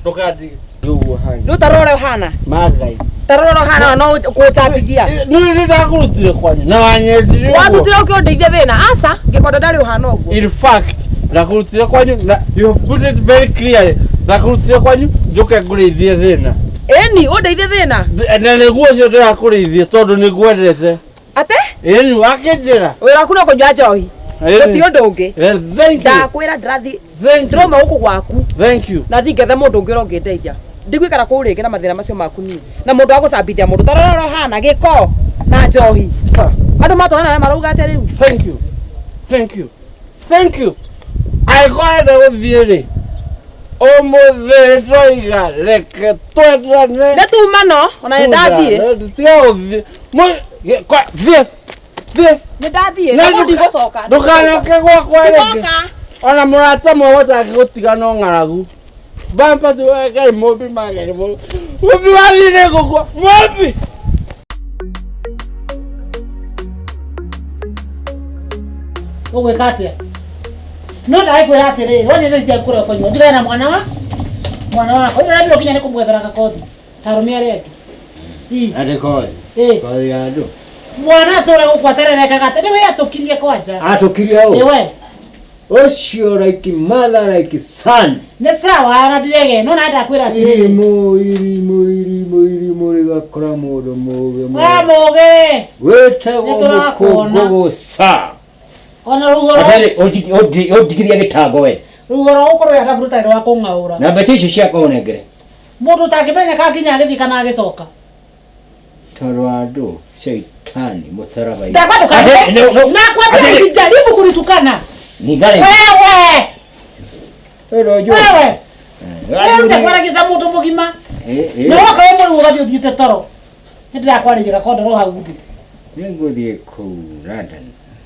ndũkandige. Ũguo hana. Rĩu ta rora ũhana. Ma Ngai. Ta rora ũhana no kũnjambithia. Niĩ nĩ ndakũrutire kwanyu na wanyendire ũguo. Wandutire ũkĩũndeithia thĩna. Aca, ngĩkwenda ndarĩ ũhana ũguo. In fact, ndakũrutire kwanyu na you have put it very clearly. Ndakũrutire kwanyu njũke ngũrĩithie thĩna. Ĩni, ũndeithie thĩna. Na nĩguo ũcio ndĩrakũrĩithia tondũ nĩngwendete. Ate? Ĩni wakĩnjĩra. Wĩra waku no kũnyua njohi. Ĩni. Gũtirĩ ũndũ ũngĩ. Thank you. Ndakwĩra ndĩrathiĩ Thank you. ndĩrauma gũkũ gwaku. Thank you. Na thiĩ ngethe mũndũ ũngĩ ũrĩa ũngĩndeithia. Ndigũikara kũu rĩngĩ na mathĩna macio maku niĩ. Na mũndũ wa gũcambithia mũndũ. Ta rora ũrĩa ũhana gĩko na njohi. Sir. Andũ matwana nawe marauga atĩa rĩu? Thank you. Thank you. Thank you. Angĩkorwo enda gũthiĩ rĩ, ũmũthĩ twoiga reke twendane. Nĩ tuma no, ona nĩ ndathiĩ. Tiga gũthiĩ. Thiĩ. Thiĩ. Nĩ ndathiĩ, Na na kũu ndigũcoka. Ndũkanoke gwakwa rĩngĩ. Ndigoka. Ona mũrata mwe ũtangĩgũtiga no ng'aragu. Bampa tu Ngai mũmbi ma Ngai mũmbi. Mũmbi wathiĩ nĩ ngũkua. Mũmbi. Ũgwĩka atĩa? No ndagĩkwĩra atĩrĩrĩ, wanyua icio cia kũrĩa ũkũnyua, ndigane na mwana wa mwana wakwa. Ĩno rĩambire ũkinya nĩ kũmwethera gakothi ta arũme arĩa angĩ. Ii. Atĩ kothi. Ĩ. Kothi ya andũ. Mwana atũra gũkũ atererekaga atĩ nĩwe atũkirie kwanja. Atũkirie ũ? Ĩ we. Ũcio like mother like son. Nĩ sawa na ndirege no na ndakwĩra atĩrĩrĩ. Irimũ irimũ irimũ irimũ rĩgakora mũndũ mũũgĩ We mũũgĩ. Wĩtagwo Nĩtũrakuona. mũkũngũgũca. Ona rugo rwa Atĩrĩ ũndigiria gĩtango we. rugo rwa gũkorwo yataburuta rwa kũng'aũra. Na mbeca icio ciakwa ũnengere. Mũndũ ũtangĩmenyeka nginya agĩthiĩ kana agĩcoka. Tondũ andũ shaitani mũtharaba. Ndakwa Atĩrĩ, ndũkanjĩre. Nakwambia usijaribu kunitukana. Ningare. Wewe. Wewe. Wewe. Wewe ũtekwaragia ta mũndũ mũgima. Na woka wĩ mũrĩu ũgathiĩ ũthiĩte toro. Nĩ ndĩrakwarĩria gakondoro hau thĩ. Nĩngũthiĩ kũu London.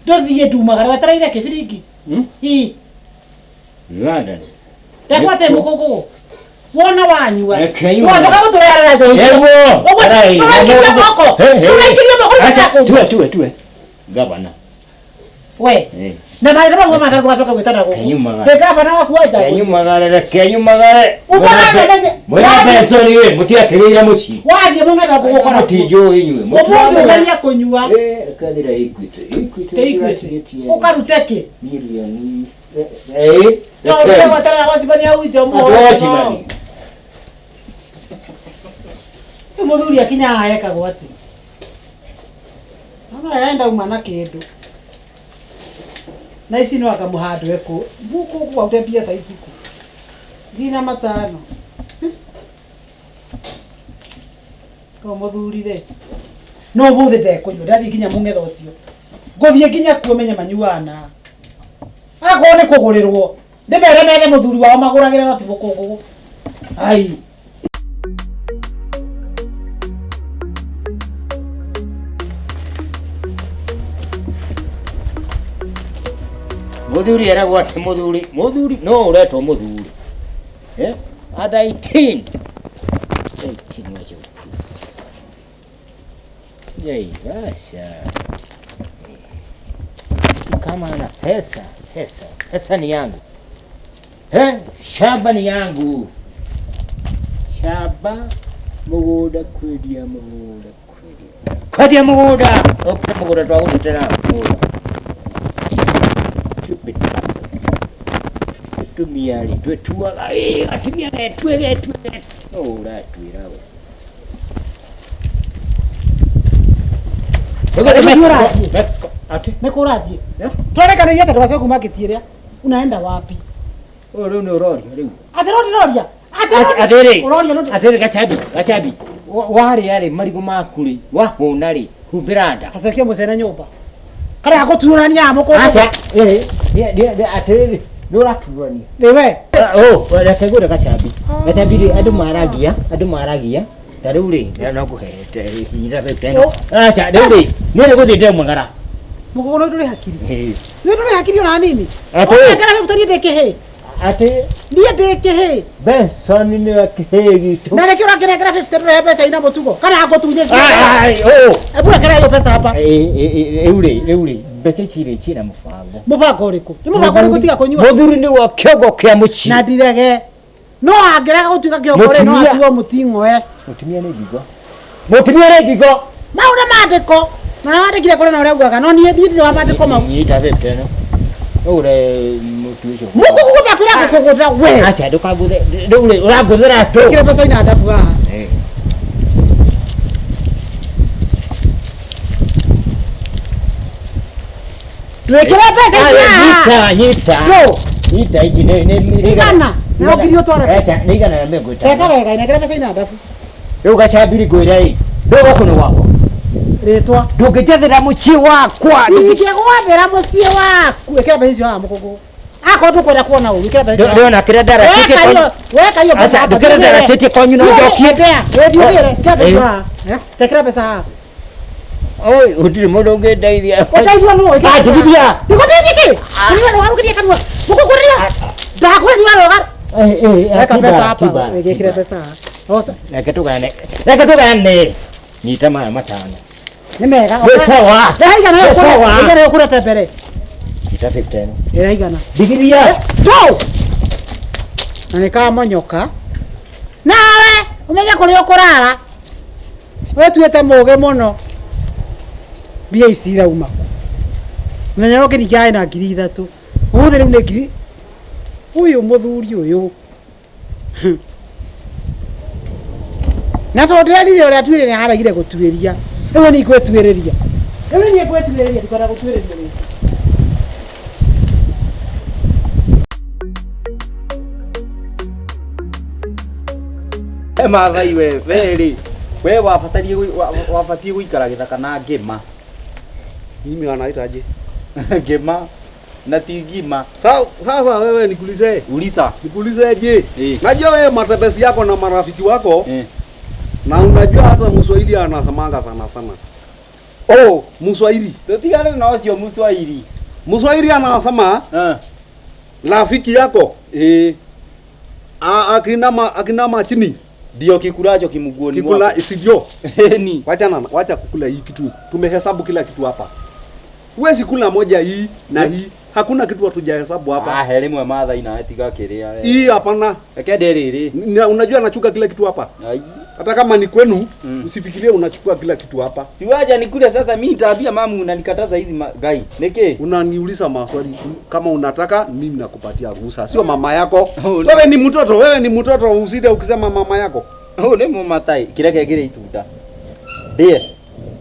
Ndũthiĩ ndumagara wetereire kĩbiringi. Ii. London. Ndakwate mũkũngũgũ. Wona wanyua. Reke nyue. Wacoka gũtũreherera njohi icio. Nĩguo. Ũguo Arai, ndũgaikirie moko. He, he. Ndũgaikirie moko Acha, nĩgũkũngũ. tuwe tuwe tuwe. Gavana. We. Eh. Na maĩ maguo matharũ ndũgacoka gwĩtana gũkũ. Kenyumagare. Ndĩ gavana waku wa nja. Kenyumagare reke nyumagare. Umagare, menye. Mwĩna mbeca rĩ mũtiakĩgĩire mũciĩ. Wathiĩ mũng'etha ngũgũkora kuo. Mũtinjũĩ inyuĩ. Ũmũthĩ ũgeria kũnyua. Eh, kathira Equity. Equity. Equity. Ũkarute kĩ? Milioni. Eh. No ũtige gweterera gwacimania unje Andũ acimani. Rĩu mũthuri akinya haha ekagwo atĩ. No enda uma na kĩndũ. Na ici no akamũhandũ ekũ. Gũkũ gwaute mbia ta ici kũ. 500. No mũthuri rĩ. No ũmũthĩ ndekũnyua ndathiĩ nginya mũng'etha ũcio. Ngũthiĩ nginya kuo menye manyuaga na. Akorwo nĩ kũgũrĩrwo. Ndĩmere methe mũthuri wao magũragĩre no ti mũkũngũgũ. Ai. Mũthuri eragwo atĩ mũthuri mũthuri no ũretwo mũthuri. Eh? Under 18. 18 wacho. Yei, basha. Kama ana pesa, pesa, pesa ni yangu. Eh? Shamba ni yangu. Shamba mũgũnda kwendia mũgũnda kwendia. Kwendia mũgũnda. Ũkũrĩ mũgũnda twagũtetera mũgũnda. Stupid bastard. Atumia rĩ twĩtuaga ĩ atumia getue getue no ũratwĩra we. Mexico. Ati? Nĩ kũ ũrathiĩ? Twarekanĩria atĩ ndũgacoke kuma ngĩti ĩrĩa. Unaenda wapi? Ũyũ rĩu nĩ ũroria rĩu. Atĩ no ndĩroria. Atĩrĩ, Ũroria no atĩrĩ gacabi, gacabi. Warĩa rĩ marigũ maku rĩ, wahũna rĩ, humbĩra nda. Acokia mũcene nyũmba. Karĩa gũturania mũkũndũ. Aca, atĩrĩrĩ, nĩ ũraturania. Nĩ we. Oh, reke ngwĩre gacabi. Gacabi rĩ, andũ maragia, andũ maragia. Ta rĩu rĩ, no ngũhe hinyĩra bebe. Aca, rĩu rĩ, niĩ nĩ gũthiĩ ndĩmwagara. Mũkũndũ ndũrĩ hakiri. Nĩ ndũrĩ hakiri ona nini. Atĩ. Ũrekera bebe niĩ ndĩ kĩhĩ. Atĩ. Niĩ ndĩ kĩhĩ. Benson nĩwe kĩhĩ gitũ. Na nĩkĩo ũrakĩnengera 50 ndũrehe mbeca ina mũtugo. Kana ngũtunye ciothe. Oh. Ebu rekera hiyo pesa hapa. Rĩu rĩ, rĩu rĩ, mbeca ici rĩ ciĩna mũbango. Mũbango ũrĩkũ? Nĩ mũbango ũrĩkũ tiga kũnyua? Mũthuri nĩ wa kĩongo kĩa mũciĩ. Na ndirege. No angĩrega gũtuĩka kĩongo rĩ, no atuo mũting'oe. Mũtumia nĩ ngingo. Mũtumia nĩ ngingo. Mau nĩ mandĩko. Na ũrĩa wandĩkire kũrĩ na ũrĩa ugaga. No niĩ ndirĩ wa mandĩko mau. Nyita bebe ĩno. Ũgũre mũtu ũcio. Mũkũgũtha ndakwĩra gũkũgũtha we. Aca ndũkangũthe. Rĩu rĩ, ũrangũthĩra tũ. Ĩkĩra mbeca ina ndabu haha. Ndwĩkĩre mbeca ici haha. Nyita, nyita. Nyita ici nĩ Igana. Na ũngiri ũtware. Aca, nĩ 150. Teka wega, inengera mbeca ina ndabu. Rĩu gacambiri ngwĩre ĩ, ndũgũkũ nĩ gwakwa. Rĩtwa. Ndũngĩnjathĩra mũciĩ wakwa. Ingĩgwathĩra mũciĩ waku. Ĩkĩra mbeca icio haha mũkũngũ. Akorwo ndũkwenda kuona ũru, ĩkĩra mbeca icio haha. Ndĩrona kĩrĩa ndaracĩtie Weka hiyo, weka hiyo mbeca Aca, hapa. ndũkĩrĩa ndaracĩtie kwanyu no njokie. Wendi ũgĩre, ĩkĩra mbeca icio haha. Tekera mbeca haha. Oi, gũtirĩ mũndũ ũngĩndeithia. Ũteithio nũ? Ĩkĩra mbeca haha. Njigithia. Ndĩgũteithie kĩ? Kanua nĩwarũgĩria kanua. Mũkũngũrĩria. Ndakwĩra nĩwaroga. Weka mbeca hapa. Wĩgĩkĩre mbeca haha. Oca. Reke tũgane. Reke tũgane. Nyita maya matano. Nĩ mega. Wĩ sawa. Ĩraigana Wĩ sawa. ĩigana ũkũrete mbere. Nyita 50 ĩno. Ĩraigana. Ndigithia. Tũ. Na nĩ kamonyoka. Nawe ũmenye kũrĩa ũkũrara. Wĩtuĩte mũũgĩ mũno. Mbia ici irauma kũ? Mũthenya ũrĩa ũngĩringia arĩ na 3,000. Ũmũthĩ rĩu nĩ ngiri. Ũyũ mũthuri ũyũ. Na tondũ ndĩrerire ũrĩa atuĩrĩria nĩ aregire gũtuĩria. Rĩu niĩ ngwĩtuĩrĩria. Rĩu niĩ ngwĩtuĩrĩria ndikwenda gũtuĩrĩrio rĩngĩ. Mathai we, we rĩ, we wabatarie wabatiĩ gũikara gĩthaka na ngĩma. Mimi wanaitaje? Ngĩma na ti ngima. Sasa wewe nikuulize. Uliza. Nikuulize je? Najua wewe matembezi yako na marafiki wako. Na unajua hata Mswahili anasemanga sana sana. Oh, Mswahili. Tutigane na ũcio Mswahili. Mswahili anasema rafiki yako akinama chini ndio kikulacho kimguoni kikula mwako. sivyo? Ni. Wacha kukula hii kitu. Tumehesabu kila kitu hapa. Huwezi kula moja hii na hii. Hakuna kitu hatujahesabu hapa. Ah, he rĩmwe Mathai nawe tiga kĩrĩa we. Hii hapana. Reke ndĩrĩrĩ. Unajua nachukua kila kitu hapa. Hata kama ni kwenu usifikirie unachukua kila kitu hapa. Si waja nikule sasa, mimi nitaambia mamu unanikataza hizi gai. Niki? Unaniuliza maswali kama unataka mimi nakupatia ruhusa. Sio mama yako. Wewe ni mtoto, wewe ni mtoto usije ukisema mama yako. Oh, ni mumatai kireke kire itunda. Ndiye.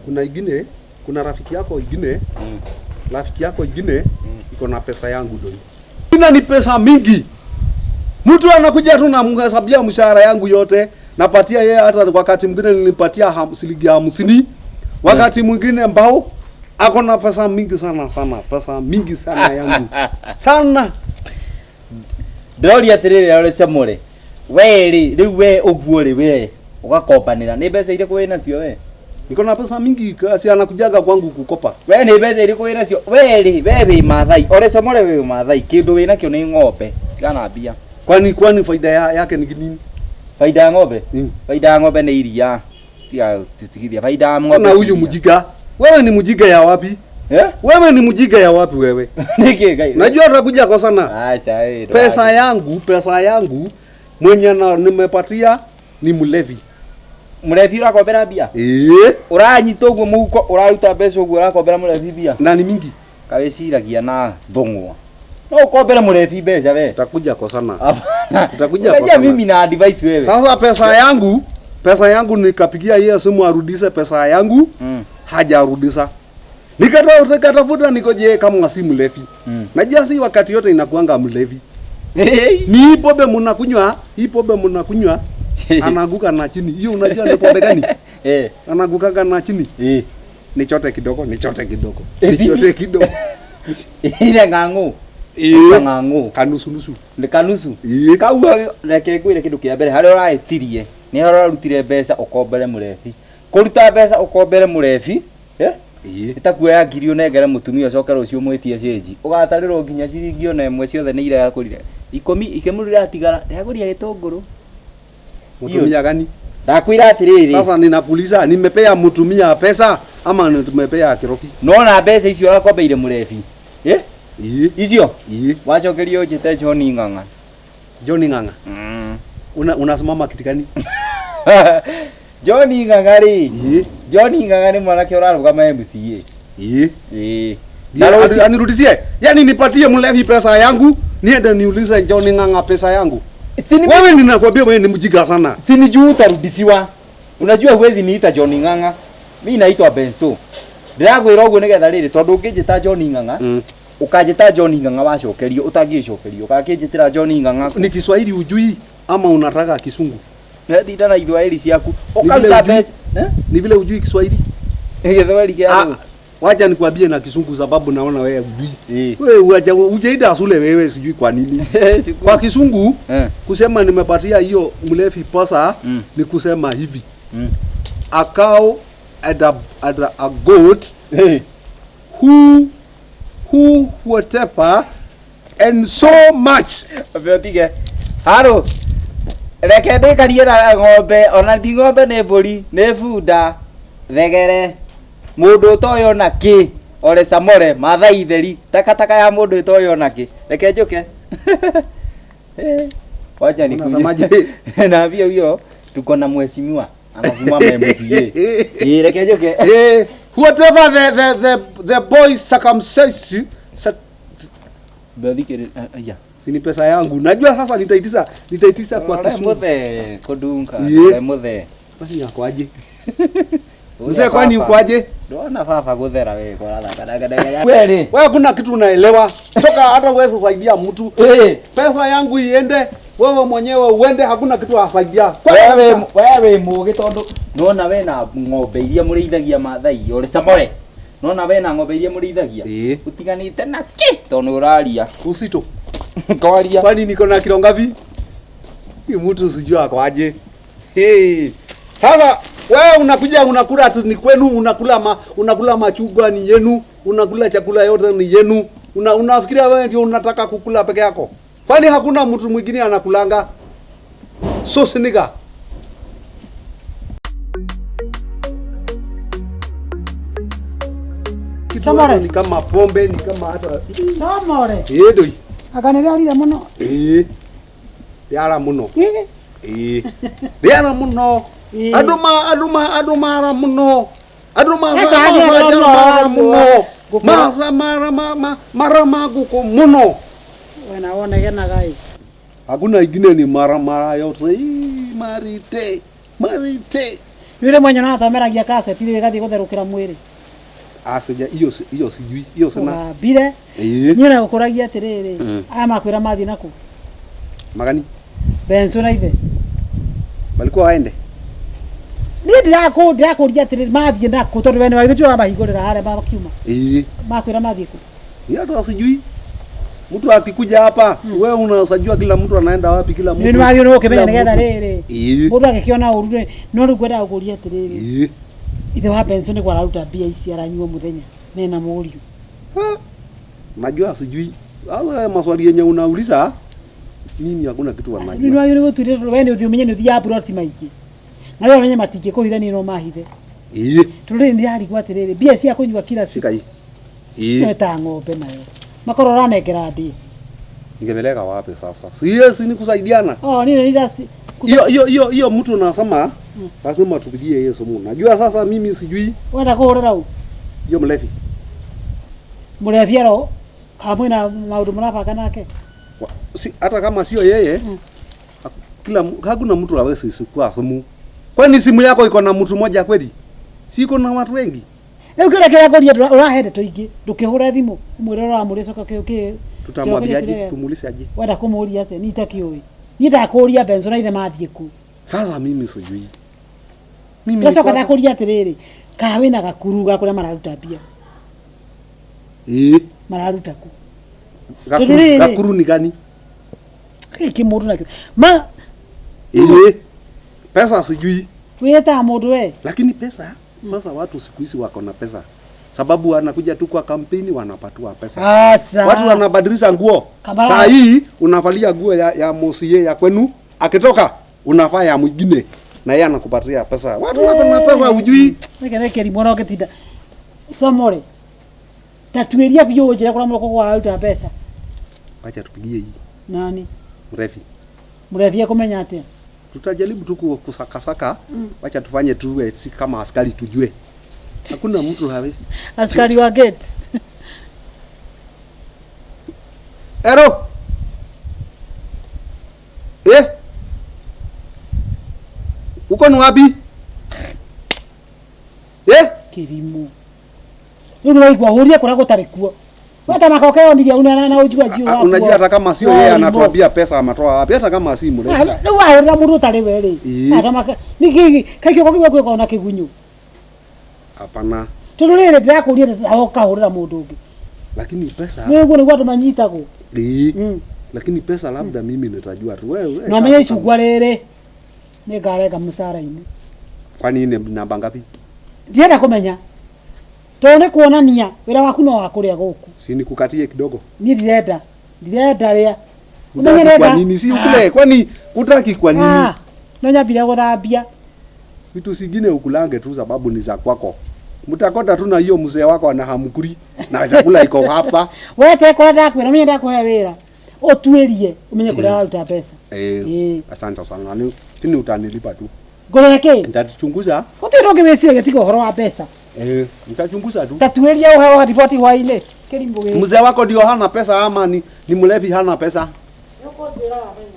Kuna ingine, kuna rafiki yako ingine. Rafiki yako ingine iko na pesa yangu doi. Ina ni pesa mingi. Mtu anakuja tu na mhesabia mshahara yangu yote. Napatia yeye, hata wakati mwingine nilimpatia shilingi 50, wakati mwingine mbao. Ako na pesa mingi sana sana, pesa mingi sana yangu. Sana. Ndĩroria atĩrĩrĩ ũrĩ Camũre. We rĩ, rĩu we ũguo rĩ we ũgakombanĩra. Nĩ mbeca irĩkũ wĩ nacio we? Niko na pesa mingi, si anakujaga kwangu kukopa. We nĩ mbeca irĩkũ wĩ nacio? We rĩ, we wĩ Maathai. Ore Camũre wĩ Maathai, kĩndũ wĩ nakĩo nĩ ng'ombe. Tigana mbia. Kwani faida yake ni nini? Faida ya ng'ombe? Faida ya ng'ombe nĩ iria. Tiga tutigithia. Faida ya ng'ombe. Na huyu mjinga. Wewe ni mjinga ya wapi? Eh? Wewe ni mjinga ya wapi wewe? Niki gai. Najua utakuja kwa sana. Acha eh. Pesa yangu mwenye na nimepatia ni mlevi. Mlevi urakombera mbia? Eh. Uranyita uguo muhuko uraruta mbeca uguo urakombera mlevi mbia? Na ni mingi. Kawiciragia na thung'wa. No ukombere murebi mbeca we. Tutakuja kosana. Hapana. Tutakuja Unajua kosana. mimi na advice wewe. Sasa pesa yangu nikapigia yeye simu arudishe pesa yangu. Hajarudisha. Nikatafuta nikoje kama si mlevi. Najua si wakati yote inakuanga mlevi. Ni hii pombe mnakunywa, hii pombe mnakunywa anaanguka na chini. Hiyo unajua ni pombe gani? Anaanguka na chini. Nichote kidogo, nichote kidogo. Nichote kidogo. Ile ng'ang'u. Ng'ang'u. Kanusu nusu. Ni kanusu. Kau reke ngwire kindu kia mbere haria ũraĩtirie nĩ harĩa ũrarutire mbeca ũkombere mũrebi. Kũruta mbeca ũkombere mũrebi, ĩtakuoya ngiri ũnengere mũtumia ũcoke rũciũ mwĩtie cĩnji. Ũgatarĩrwo nginya ciringi ona ĩmwe ciothe nĩ irakũrire. Ikũmi ikĩmũrũ iratigara ndagũria gĩtũngũrũ. Mutumia gani? Ndakwĩra atĩrĩrĩ. Sasa ninakuuliza nimepea mutumia pesa ama nimepea kirofi? Nona mbeca icio ũrakombeire mũrebi. Icio? Wacokerio ũnjĩte John Ng'ang'a. John Ng'ang'a? Unasimama kiti gani? John Ng'ang'a rĩ. John Ng'ang'a nĩ mwanake ũrarũgama MCA. Anirudisie. Yaani nipatie mlevi pesa yangu, niende niulize John Ng'ang'a pesa yangu. Wewe ninakwambia wewe ni mjinga sana. Si ni juu utarudishiwa. Unajua huwezi niita John Ng'ang'a. Mimi naitwa Benso. Ndĩrakwĩra ũguo nĩgetha rĩrĩ tondũ ũngĩnjĩta John Ng'ang'a, ũkanjĩta John Ng'ang'a wacokerio ũtangĩcokerio ũgakĩnjĩtĩra John Ng'ang'a. Ni Kiswahili ujui ama unataka Kisungu? Tinda na Ithwaeli ciaku. Ũkaruta mbeca. Ni vile ujui Kiswahili? Gĩthwaĩri kĩa Wacha nikwambie na Kisungu sababu naona wewe ujui. Wewe hujaenda shule wewe sijui kwa nini. Kwa Kisungu kusema nimepatia hiyo mlevi pesa ni kusema hivi. A cow and a goat who whatever and so much. Otige. Haro. Reke ndikarie na ng'ombe ona ti ng'ombe nĩ mbũri nĩ bunda thegere mũndũ ũtoĩ ona kĩ ore samore mathai theri takataka ya mũndũ ũtoĩ ona kĩ reke njũke. Wacha nikuje. Naambia huyo tuko na mheshimiwa anasimama MCA. Reke njoke. Whatever the boy circumcised aya. Si ni pesa yangu. Najua sasa nitaitisa kwa Kisungu. Muthe kudunga, muthe. Basi yakwaje? Mzee kwani ukwaje? Ndona baba guthera we koratha. Wewe wewe kuna kitu unaelewa. Toka hata uweze saidia mtu. Pesa yangu iende, wewe mwenyewe uende, hakuna kitu asaidia. Wewe mugi tondu nona we na ng'ombe iria murithagia Mathai ore samore. Nona we na ng'ombe iria murithagia. Utiganite na ki tondu uraria. Usito. Kwaria. Kwani niko na kilo ngapi? Hii mtu sijua kwaje. Hey. Sasa wewe unakuja unakula ati ni kwenu, unakula machungwa ni yenu, unakula chakula yote ni yenu. Unafikiria wewe ndio unataka kukula peke yako? Kwani hakuna mtu mwingine anakulanga? So siniga. Samore. Ni kama pombe, ni kama hata Samore. Doi. Akanirarire muno. Yara muno. Yara muno. Aduma mara muno. Aduma mara muno. Mara maguko muno. Wena wona gai. Hakuna ingine ni mara yote. Marite. Yule mwenye na athomeragia kaseti rĩ gathiĩ gũtherũkĩra mwĩrĩ. Asija hiyo sijui hiyo sana. Bire. Niĩ na gũkũragia atĩrĩrĩ. Aya makwĩra mathiĩ naku. Magani. Benso na ithe. Balikuwa waende. Niĩ ndirakũria atĩrĩrĩ mathiĩ naku tondũ we nĩ wagithĩ wamahingũrĩra harĩa makiuma. Makwĩra mathiĩ kũ? Ni hata sijui. Mtu akikuja hapa wewe unasajua kila mtu anaenda wapi kila mtu. Ni wagĩrĩirwo gũkĩmenya nĩgetha rĩrĩ. Mũndũ agĩkĩona ũru rĩ no rĩu ngwendaga gũkũria atĩrĩrĩ. Ithe wa Benson nĩguo araruta mbia ici aranyua mũthenya mena mũriũ. Najua sijui. Sasa maswali yenye unauliza mimi hakuna kitu wanajua. Ni wagĩrĩirwo gũtuĩra we nĩ ũthiĩ ũmenye nĩ ũthiaga ploti maingĩ. Na we ũmenye matingĩkũhitha nĩ no mahithe. Tondũ rĩrĩ nĩrarigwo atĩrĩrĩ mbia cia kũnyua kila siku. Shika hii. Ta ng'ombe nayo. Makoro ũranengera ndĩ. Ningebeleka wapi sasa? Si ni kusaidiana. Oh, nini ni dust. Hiyo hiyo mtu unasema lazima tupigie Yesu Mungu. Najua sasa mimi sijui. Wenda kũhũrĩra ũ? Hiyo mlevi. Mlevi aro Kana mwina maundu murabanga nake? Si, hata kama sio yeye kila hakuna mtu hawezi chukua simu. Kwani simu yako iko na mtu mmoja kweli? Si iko na watu wengi? Rĩu kĩrĩa kĩrakũria ũrahe ndeto ingĩ ndũkĩhũre thimũ ũmwĩre ũramũrĩcoka kĩ Tutamwambia aje? Tumuulize aje? Wenda kũmũria atĩa? Niĩ itakĩũĩ. Niĩ ndakũria Benson na ithe mathiĩ kũ. Sasa mimi sijui. Mimi Ndacoka ndakũria atĩrĩrĩ, kana wĩna gakuru ga kũrĩa mararuta mbia? Ĩĩ. Mararuta kũ? Gakuru, gakuru ni gani? Gĩkĩ mũndũ nakĩo. Ma Ĩĩ. Pesa sijui. Wĩtaga mũndũ we. Lakini pesa, pesa watu siku hizi wako na pesa. Sababu wanakuja tu kwa kampeni wanapatiwa pesa. Asa. Watu wanabadilisha nguo. Saa hii unavalia nguo ya mosie ya kwenu, akitoka unavaa ya mwingine na yeye anakupatia pesa. Watu wako na pesa hujui. Nike nike rimona ũgĩtinda. Somore. Tatuĩria biũ njĩra kũrĩa mũroko kwa ruta pesa. Acha tupigie hii. Nani? Mrevi. Mrevi akumenya atĩa? Tutajaribu tu kusakasaka. Wacha tufanye tu si kama askari tujue. Hakuna mtu hawezi. Askari wa gate. Ero. Eh? Uko ni wapi? Eh? Kirimu. Rĩu nĩwaigua hũria kũrĩa gũtarĩ kuo. Wata makokeo ndigia una na ujua juu waku. Unajua hata kama sio yeye anatuambia pesa amatoa wapi hata kama si mrefu. Rĩu wahũrĩra mũndũ ũtarĩ we rĩ. Hata maka niki kaikio kiwa kwĩka ona kĩgunyu. Hapana. Tondũ rĩrĩ ndĩrakũria ũkahũrĩra mũndũ ũngĩ. Lakini pesa. Nĩguo nĩguo andũ manyitagwo. Ĩĩ. Lakini pesa labda mimi nitajua tu wewe. No menye icungwa rĩrĩ nĩngarenga mũcara-inĩ. Kwani ni namba ngapi? Ndienda kũmenya. Tondũ nĩ kuonania wĩra waku no wa kũrĩa gũkũ. Si nikukatie kidogo. Niĩ ndirenda. Ndirenda rĩa. Ũmenye kwa nini si ukule? Kwani utaki kwa nini? No nyambire gũthambia. Vitu zingine ukulange tu sababu ni za kwako. Mtakota tu na hiyo mzee wako ana hamkuri na chakula iko hapa. Wewe te kora ndakwĩra umenye ndakuhe wĩra. Ũtuĩrie umenye kũrĩa waruta mbeca. Eh. Asante sana. Ni utanilipa tu. Ngũrĩhe kĩ? Nitachunguza. Gũtirĩ ũndũ ũngĩ wĩciragia tiga ũhoro wa mbeca. Eh, nitachunguza tu. Tatuĩria ũheo riboti hwainĩ. Kĩrimũ gĩkĩ. Mzee wako ndio hana pesa ama ni mlevi hana pesa? Nĩũkũnjĩra wamenya.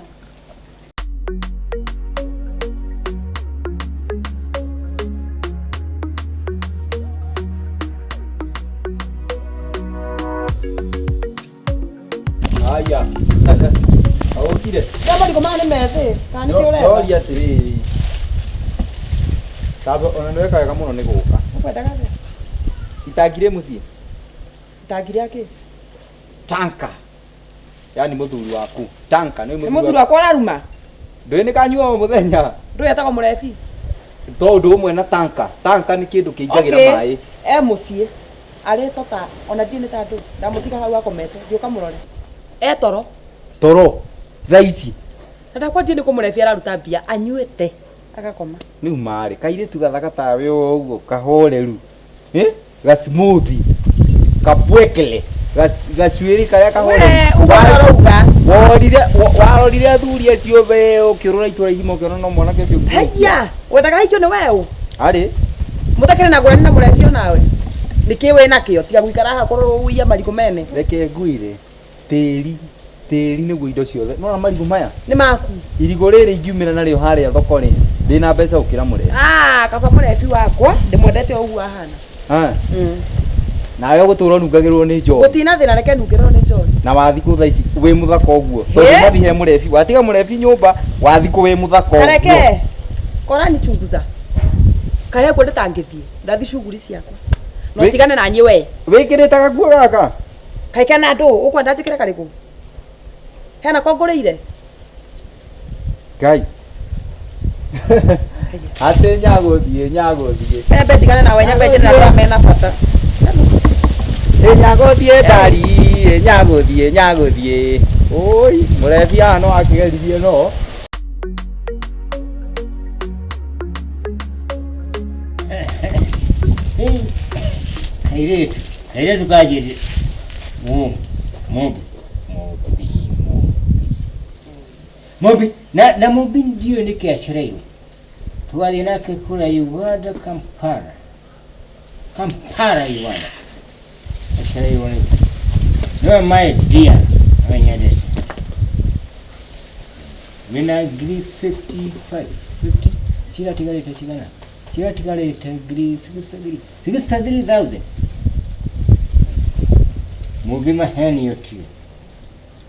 Haya. Aũkire. Nĩ marigũ maya nĩ methĩ, kana nĩkĩ ũrenda? Ndoria atĩrĩrĩ. Tabo ona nĩ weka wega mũno nĩ gũka. Ũkwendaga atĩa? Itangi rĩ mũciĩ. Itangi rĩa kĩ? Tanka. Yaani mũthuri waku. Tanka nĩ mũthuri wakwa ũraruma? Ndũĩ nĩ kanyua o mũthenya. Ndũĩ etagwo mũrebi. To ũndũ ũmwe na tanka. Tanka nĩ kĩndũ kĩingagĩra maĩ. E mũciĩ. Arĩ tota ona ndiĩ nĩ ta ndũ. Ndamũtiga hau akomete. Thiĩ ũkamũrore. E toro. Toro. Thaa ici. Na ndakwa ndiĩ nĩ kũmũrebi araruta mbia anyuĩte agakoma. Rĩu marĩ kairĩtu gathaka tawe ũguo kahoreru. Eh? Gasmoothie. Kapwekele. Gacuĩrĩ karĩa kahoreru. We ũguo ũrauga. Worire warorire athuri acio othe ũkĩũrũra itũra igima ũkĩona no mwanake ũcio. Haiya, wendaga haikio nĩ we ũ? Arĩ. Mũtakĩrĩ na ngũrani na mũrebi onawe. Nĩkĩ wĩ nakĩo tiga gũikara haha korwo ũiya marigũ mene. Reke ngwĩre tĩri tĩri nĩguo indo ciothe. Nĩwona marigũ maya? Nĩ maku. Irigũ rĩrĩ ingiumĩra narĩo harĩa thoko rĩ, ndĩna mbeca gũkĩra mũrebi. Ah, kaba mũrebi wakwa ndĩmwendete o ũguo ahana. Ah. Nawe ũgũtũra ũnungagĩrwo nĩ njohi. Gũtina thĩna reke nungĩrwo nĩ njohi. Na wathi kũ thaa ici wĩ mũthaka ũguo. Tondũ wathi he mũrebi, watiga mũrebi nyũmba, wathi kũ wĩ mũthaka ũguo. Reke. Kora nichunguza. Kahe kuo ndĩtangĩthiĩ. Ndathi shughuli ciakwa. No tigane na niĩ we. Wĩkĩrĩte gakuo gaka? Kaĩ kena ndũ, ũkwenda njĩkĩre karĩkũ? Hena ko ngũrĩire? Ngai. Atĩ nyagũthiĩ nyagũthiĩ. Nyambe ndigane nawe nyambe njĩre na arĩa mena bata. Nyagũthiĩ ndari, nyagũthiĩ nyagũthiĩ. Oi, mũrebi haha no akĩgeririe no. Kairĩtu, kairĩtu kanjĩrire Mũmbi, Mũmbi, Mũmbi, Mũmbi, na Mũmbi ndiũĩ nĩkĩ acereirwo. Tũgathiĩ nake kũrĩa Uganda Kampala. Kampala Uganda. Acereirwo nĩkĩ? Niwe my dear, niwe nyendete. Nina ngiri 55, 50, ciratigarĩte cigana? Ciratigarĩte ngiri 63, 63,000. Mũmbi maheni ũtio.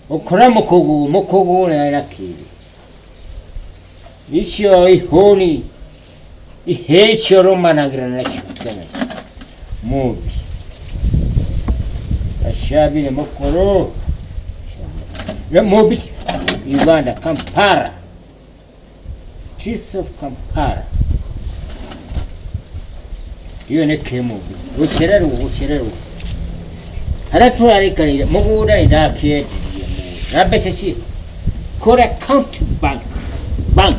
Ũkora mũkũgũ, mũkũgũ na kĩrĩ. Icio ihũni, ihĩ icio rũmanagĩra nacio tigana. Mũmbi. Ashabi nĩ mũkũrũ. Nĩ Mũmbi. Uganda, Kampala. Streets of Kampala. Iyo nĩ kĩ Mũmbi. Gũcererwo, gũcererwo. Harĩa tũrarĩkanĩire mũgũnda nĩ ndakĩendirie mũgũnda. Na mbeca ciĩ kũrĩa County Bank. Bank.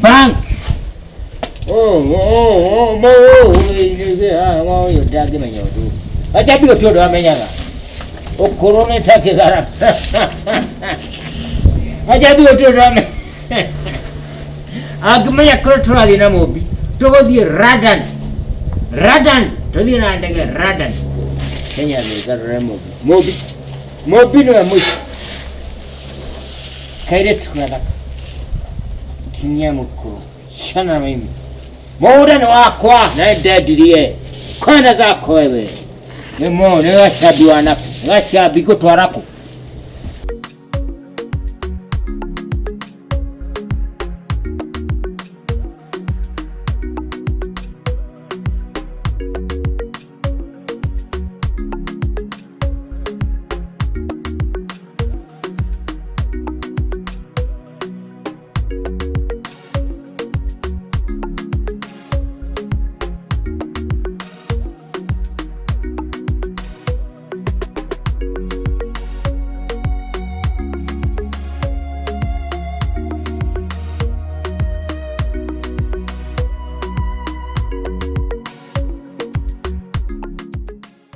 Bank. Oh, oh, oh, mo, oh, ũyũ ndangĩmenya ũndũ. Acha bigo ti ũndũ amenyaga. Ũkũrũ nĩ ta kĩgara. Acha bigo ti ũndũ amenyaga. Angĩmenya kũrĩa tũrathiĩ na Mũmbi, tũgũthiĩ London. London. Tũthiĩ na ndege London. Kenya thĩ Mũmbi. Mũmbi. Mũmbi nĩwe mũico. Kairĩtu gathaka. Tinia mũkũrũ. Chana na mimi. Mũgũnda nĩ wakwa na ndendirie. Kwenda zako wewe. Nĩ mo nĩ gacambi wanaku. Gacambi ngũtwara kũ?